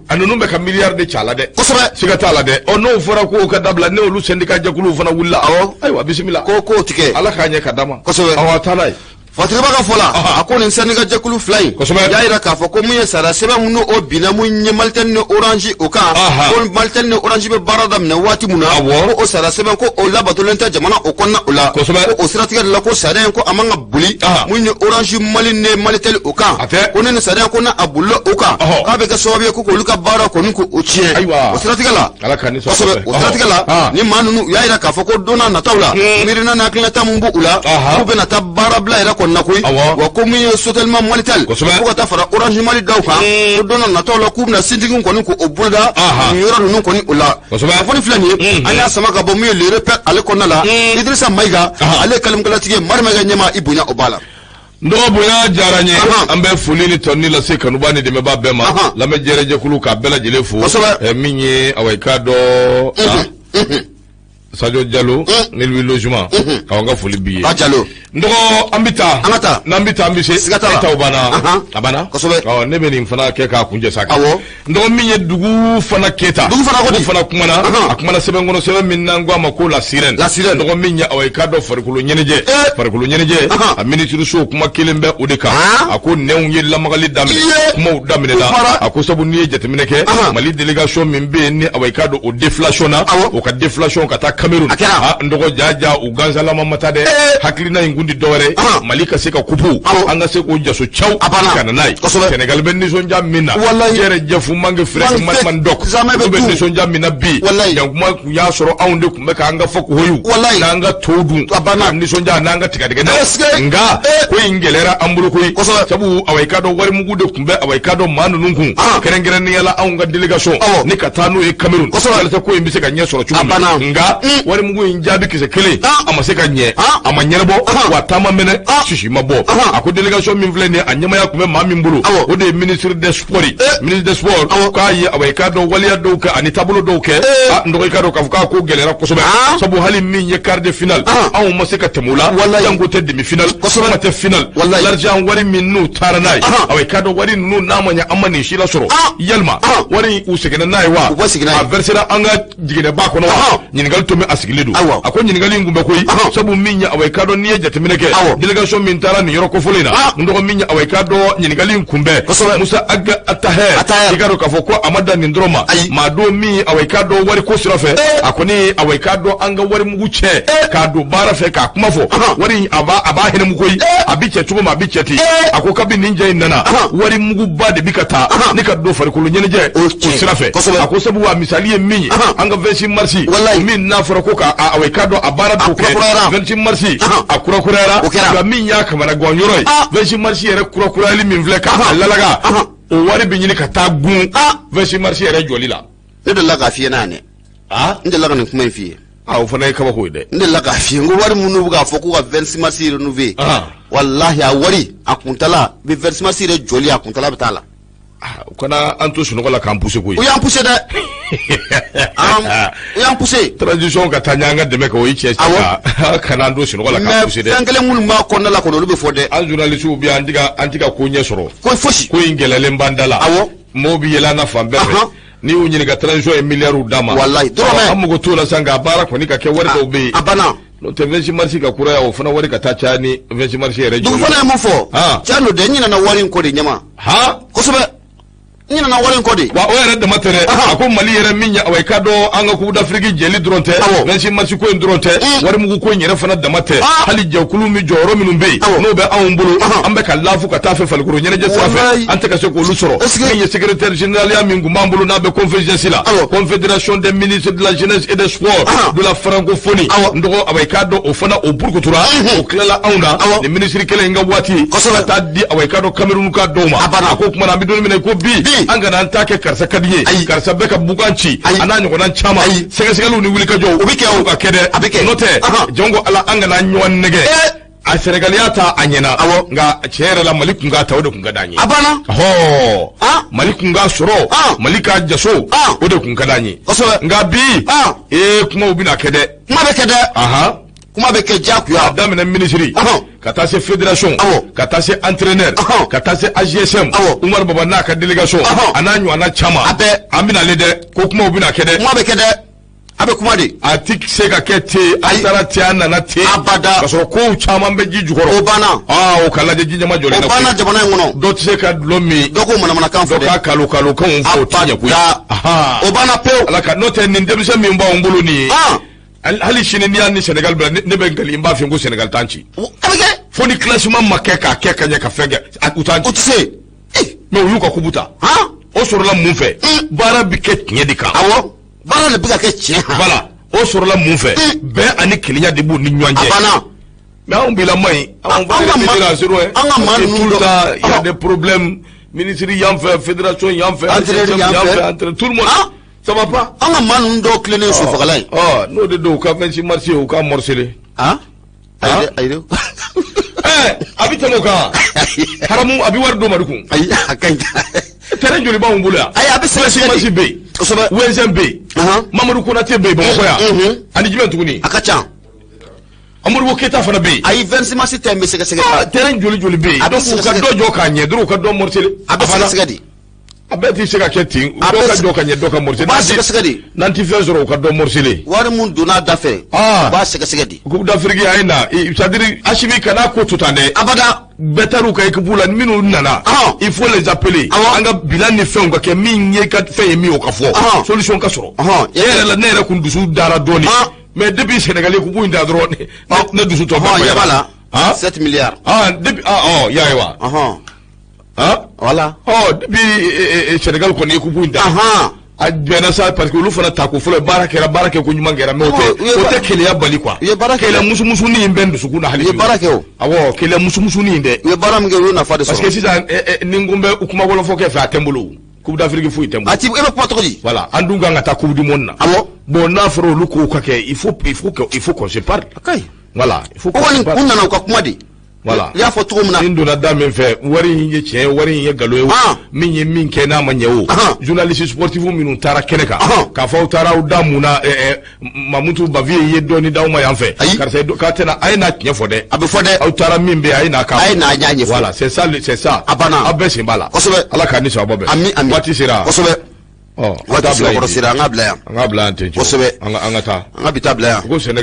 a ninnu bɛ ka miliyari de ci a la dɛ. Siga t'a la dɛ. Ɔ, n'o fɔra k'o ka dabila, ne olu syndicat jɛkuluw fana wulila. Ayiwa, bisimila. Ko k'o tigɛ. Ala k'a ɲɛ ka d'a ma. Awɔ, a taa n'a ye. Fatiriba ka fɔ la, a ko nin syndicat jɛkulu fila in y'a jira k'a fɔ ko mun ye sariya sɛbɛn minnu o binna mun ye Malitel ni Orange o kan, ko Malitel ni Orange bɛ baara daminɛ waati min na, ko o sariya sɛbɛn ko o labatolen tɛ jamana o kɔnɔna o la, ko o siratigɛ de la ko sariya in ko a man ka boli mun ye Orange Mali ni Malitel o kan, ko ni nin sariya ko n'a bolila o kan, k'a bɛ kɛ sababu ye ko k'olu ka baara kɔni k'o tiɲɛ. O siratigɛ la, kosɛbɛ, o siratigɛ la ni maa ninnu u y'a jira k'a fɔ ko don n'a nataw la, miirina ni hakilinata mun b'u la, k'u bɛna taa baara bila yɛrɛ kɔni na koyi. Wa ko min ye Sotelma Malitel fo ka taa fara Orange Mali daw kan, ko don n'a nataw la k'u bɛna sit-in kɔni k'o boloda nin yɔrɔ ninnu kɔni o la. Kunnafoni filɛ nin ye, an y'a sama ka bɔ min ye Le Repère ale kɔnɔna la. Idrissa Mayiga, ale ye kalimkalatigi ye, Mari Mayiga ɲɛmaa, i bonya o b'a la. N dɔgɔ, bonya diyara n ye. An bɛ foli ni tɔni lase kanuba ni dɛmɛba bɛɛ ma, lamɛnjɛrɛjɛkulu k'a bɛɛ lajɛlen fo. Min ye awa i k'a dɔn Sadio Jalo ni Louis Logement, awɔ, n ka foli b'i ye. A Jalo. N dɔgɔ, an bɛ taa. An ka taa. N'an bɛ taa, an bɛ se. Siga t'a la. E taw banna. A banna. Kosɛbɛ. Ɔ, ne bɛ nin fana kɛ k'a kuncɛ sa. Awɔ. N dɔgɔ, min ye dugu fana Keyita. Dugu fana ko di? Dugu fana kumana. A kumana sɛbɛn kɔnɔ, sɛbɛn min n'an ko a ma ko La Sirène. La Sirène. N dɔgɔ, min ye awa i k'a dɔn farikolo ɲɛnajɛ. Farikolo ɲɛnajɛ. A minisiriso kuma kelen bɛ o de kan. A ko nɛnw ye lamagali daminɛ. Kumaw daminɛna. A ko sabu n'i ye jateminɛ kɛ, Mali délégation min bɛ yen ni awa i k'a dɔn o déflation na, o ka déflation ka taa Cameroun. A kɛra. N dɔgɔ, jaja u gansalama ma taa dɛ. Hakilina in kun ti dɔwɛrɛ ye, Mali ka se ka kupu, an ka se k'o jaso caw ka na n'a ye. Sénégal bɛ nisɔndiya min na, jɛrɛjɛfu manke fɛrɛ man dɔk, olu bɛ nisɔndiya min na bi, yankuma kun y'a sɔrɔ anw de tun bɛ k'an ka fɔ kohoyiw n'an ka tow dun, k'an nisɔndiya n'an ka tigadɛgɛ na. Nka ko in gɛlɛyara an bolo koyi, sabu awa i k'a dɔn warimugu de tun bɛ awa i k'a dɔn maa ninnu kun, kɛrɛnkɛrɛnnenya la anw ka délégation ni ka taa n'o ye Cameroun, walasa ko in bɛ se ka ɲɛ sɔrɔ cogo min. Nka warimugu in jaabi kisɛ kelen a ma se ka ɲɛ, a ma ɲɛnabɔ, wa taama mɛnɛ sisi ma bɔ. A ko délégation min filɛ nin ye, a ɲɛmaya tun bɛ maa min bolo, o de ye ministre des sports ye. Ministre des sports k'a ye awa i k'a dɔn waleya dɔw kɛ ani taabolo dɔw kɛ. A n dɔgɔ, i k'a dɔn k'a fɔ k'a ko gɛlɛyara kosɛbɛ, sabu hali min ye quart de finale, anw ma se ka tɛmɛ o la, janko tɛ demi finale, kuma tɛ finale. L'argent wari min n'u taara n'a ye, awa i k'a dɔn wari ninnu n'a ma ɲɛ an ma nin si lasɔrɔ, yalima wari u seginna n'a ye wa, a versera an ka jiginɛba kɔnɔ wa? Ɲininkali tun bɛ a sigilen don. A ko ɲininkali in kun bɛ koyi, sabu min ye awa i k'a dɔn n'i ye jateminɛ kɛ, délégation min taara nin yɔrɔ kofɔlen na, n dɔgɔ, min ye awa i k'a dɔn ɲininkali in kun bɛ Musa Ag Attaher, i k'a dɔn k'a fɔ ko a ma dan nin dɔrɔn ma. Maa don min awa i k'a dɔn wari ko sira fɛ, a kɔni awa i k'a dɔn an ka wari mugu cɛ k'a don baara fɛ k'a kuma fɔ, wari a b'a a b'a hɛnɛmu koyi, a bi cɛ cogo min, a bi cɛ ten. A ko kabi nin ja in nana, wari muguba de bi ka taa ni ka don farikolo ɲɛnajɛ o sira fɛ. A ko sabu a misali ye min ye, an ka 26 mars min n'a fɔra ko ka awa i k'a dɔn a baara dɔw kɛ, 26 mars a kurakurayara, nka min y'a kamanagan yɔrɔ ye, 26 mars yɛrɛ kurakurayali min filɛ k'a lalaga, o wari bɛ ɲini ka taa gun 26 mars yɛrɛ jɔli la. Ne delila k'a f'i ye n'a ye, n delila ka nin kuma in f'i ye. O fana ye kabako ye dɛ. N delila k'a f'i ye n ko wari minnu bɛ k'a fɔ k'u ka 26 mars renouveler, walahi a wari a kuntala bɛ 26 mars yɛrɛ jɔli a kuntala bɛ taa la. U kana an to sunɔgɔ la k'an pousser koyi. U y'an pousser dɛ, u y'an pousser. Transition ka taa ɲɛ, an ka dɛmɛ kɛ, o ye tiɲɛ tiɲɛ, kana an to sunɔgɔ la k'an pousser dɛ. Mais fɛn kelen minnu b'a kɔnɔna la kɔni, olu bɛ fɔ dɛ. An journalistes bɛ yan, an tɛ ka ko ɲɛ sɔrɔ. Ko fosi. Ko in gɛlɛyalen b'an da la. Mɔgɔw bɛ yɛlɛ an na fan bɛɛ fɛ. N'i y'u ɲininka, transition ye miliyariw d'a ma. Walayi, dɔrɔmɛ. An mago t'o la sisan, nka baara kɔni ka kɛ, wari dɔw bɛ yen. A banna. N'o tɛ, 26 mars ka kuraya, o fana wari ka taa caya ni 26 mars yɛrɛ jɔli. Dugu fana ye mun fɔ? Tiɲɛ don dɛ, n ɲinɛna wari in kɔ de ɲɛma. Kosɛbɛ, n ɲinɛna wari in kɔ de. Wa o yɛrɛ dama tɛ dɛ, a ko Mali yɛrɛ min ye awa i k'a dɔn an ka Coupe d'Afrique jɛli dɔrɔn tɛ, 26 mars ko in dɔrɔn tɛ, warimugu ko in yɛrɛ fana dama tɛ, hali jɛkulu min jɔyɔrɔ minnu bɛ yen n'o bɛ anw bolo, an bɛ ka laafu ka taa fɛ farikolo ɲɛnajɛ sira fɛ, an tɛ ka se k'olu sɔrɔ. Min ye secrétaire général ya min tun b'an bolo n'a bɛ COMFEJES la, Confédération des ministres de la jeunesse et des sports de la francophonie, n dɔgɔ, awa i k'a dɔn o fana o burukutura, o tilala anw na nin minisiri kelen in ka waati ka taa di awa i k'a dɔn Cameroun ka dɔw ma. A ko kuma na, an bɛ don min na i ko bi, an kana an ta kɛ karisa ka di ye, karisa bɛ ka bukan ci, a n'a ɲɔgɔnna caman, sɛgɛsɛgɛliw ni wulikajɔw o bɛ kɛ, o ka kɛ dɛ, a bɛ kɛ. N'o tɛ, jɔn ko Ala, an kana ɲɔgɔn nɛgɛ. A Senegal y'a ta, a ɲɛna, nka tiɲɛ yɛrɛ la, Mali kun k'a ta, o de kun ka d'an ye. A banna. Mali kun k'a sɔrɔ, Mali k'a jaso, o de kun ka d'an ye. Nka bi, ee, kumaw bɛna kɛ dɛ. Kuma bɛ kɛ dɛ. Kuma bɛ kɛ diyagoya. A daminɛ minisiri, ka taa se fédération, ka taa se entraîneur, ka taa se AJSM, Umar Baba n'a ka délégation, a n'a ɲɔgɔnna caman. A bɛɛ. An bɛna ale dɛ, ko kumaw bɛna kɛ dɛ. Kuma bɛ kɛ dɛ. A bɛ kuma de. A ti se ka kɛ ten, an taara ten, an nana ten. Abada. Ka sɔrɔ kow caman bɛ ji jukɔrɔ. O banna. Aa, o ka lajɛ, ji ɲɛma jɔlen na. O banna jamana in kɔnɔ. Dɔ tɛ se ka dulɔ min. Dɔ ko manamanakan fɔ dɛ. Dɔ ka kalo kalokanw fɔ, o ti ɲɛ koyi. Abada. O banna pewu. Ala ka n'o tɛ, nin denmisɛn min b'anw bolo nin ye. Hali sini, n'i y'a ni Sénégal bila, ne bɛ ngali, n b'a f'i ye ko Sénégal t'an ci. A bɛ kɛ. Fo ni classement ma kɛ k'a kɛ ka ɲɛ, ka fɛn kɛ, u t'an ci. O tɛ se. Mais u y'u ka coupe ta. O sɔrɔla mun fɛ? Baara bɛ kɛ tiɲɛ de kan. Awɔ, baara de bɛ ka kɛ tiɲɛ kan. Voilà, o sɔrɔla mun fɛ? Bɛn ani kelenya de b'u ni ɲɔgɔn cɛ. A banna. Mais anw bilama yen, anw fana bɛ dire à zéro. An ka maa ninnu tout le temps il y a des problèmes, ministre yan fɛ, fédération yan fɛ, entraîneur yan fɛ, tout le monde, ça va pas. An ka maa ninnu dɔw tilennen sofagala ye. Ɔ, n'o de don, u ka 26 mars, u ka morceler. Ayi, ayi dɛ. Ɛɛ, a bɛ tɛmɛ o kan, haramu, a bɛ wari d'o ma de kun. Ayi, a ka ɲi. Terrain joli b'anw bolo yan? Ayi, a bɛ sɛgɛsɛgɛ de. 26 bɛ yen. Ouezzin bɛ yen. Mamadu Konate bɛ yen Bamakɔ yan. Ani jumɛn tuguni? A ka ca. Modibo Keyita fana bɛ yen. Ayi, 26 mars ta in bɛ sɛgɛsɛgɛ. Ah, terrain joli joli bɛ yen? A bɛ Donc u ka sɛgɛsɛgɛ. dɔ jɔ k'a ɲɛ dɔrɔn, u ka dɔ morceler. A bɛ sɛgɛsɛgɛ de. A bɛɛ tɛ se ka kɛ ten. A dɔ bɛ ka jɔ ka ɲɛ, dɔ ka morceler. U b'a sɛgɛsɛgɛ de. N'an ti fɛn sɔrɔ, u ka dɔ morceler. Wari mun donna a da fɛ. U b'a sɛgɛsɛgɛ de. Coupe d'Afrique, a ye na, c'est à dire Assimi kana ko to tan dɛ. Abada. Bɛɛ taar'u ka équipe la, minnu nana, il faut les appeler. An ka bilan ni fɛnw ka kɛ, min ye ka fɛn ye min, o ka fɔ, solution ka sɔrɔ. E yɛrɛ la, ne yɛrɛ kun dusu dara dɔɔni, mais depuis Sénégal coupe in da dɔrɔn, ne dusu tɔ bɛɛ ɲɛ b'a la. 7 milliards. Ah, depuis, ah, ɔ, y'a ye wa? Ah. Voilà. Ɔ, depuis Sénégal kɔni ye coupe in da, a bɛnna sa, parce que olu fana ta ko fɔlɔ, baara kɛra, baara kɛ ko ɲuman kɛra, mais o tɛ keleya bali quoi. U ye baara kɛ. Keleya musumusunin in bɛ n dusukun na hali U ye baara kɛ o. Awɔ, keleya musumusunin in dɛ. U ye baara min kɛ, u y'o nafa de sɔrɔ. Parce que sisan, ni n ko n bɛ kuma wɔlɔfɔ kɛ fɛ, a tɛ n bolo. Coupe d'Afrique foyi tɛ n bolo. A ti, e bɛ kuma cogo di? Voilà, an dun kan ka taa Coupe du monde na. Bon, n'a fɔra olu kow ka kɛ, il faut qu'on se parle. A ka ɲi. Voilà, il faut qu'on se parle. U nana u ka kuma de. Voilà. I y'a fɔ cogo min na. Ni n donna da min fɛ, wari in ye tiɲɛ ye, wari in ye nkalon ye o, min ye min kɛ n'a ma ɲɛ o, journaliste sportif minnu taara kɛnɛ kan, k'a fɔ aw taara aw da mun na, Mamutu Baviye ye dɔɔni d'aw ma yan fɛ, karisa k'a tɛna, a ye n'a tiɲɛ fɔ dɛ. A bɛ fɔ dɛ. Aw taara min bɛ yen, a ye n'a k'a. A ye n'a ɲɛ ɲɛfɔ. Voilà, c'est ça, c'est ça. A banna. Aw bɛɛ sen b'a la. Kosɛbɛ. Ala k'an ni sababa bɛn. Ami, ami. Waati sera. Kosɛbɛ. Ɔ, waati sera, kɔrɔ sera, an k'a bila yan. An k'a bila yan ten. Kosɛbɛ. An ka taa. An ka bi ta bila yan. Ko Sénégal.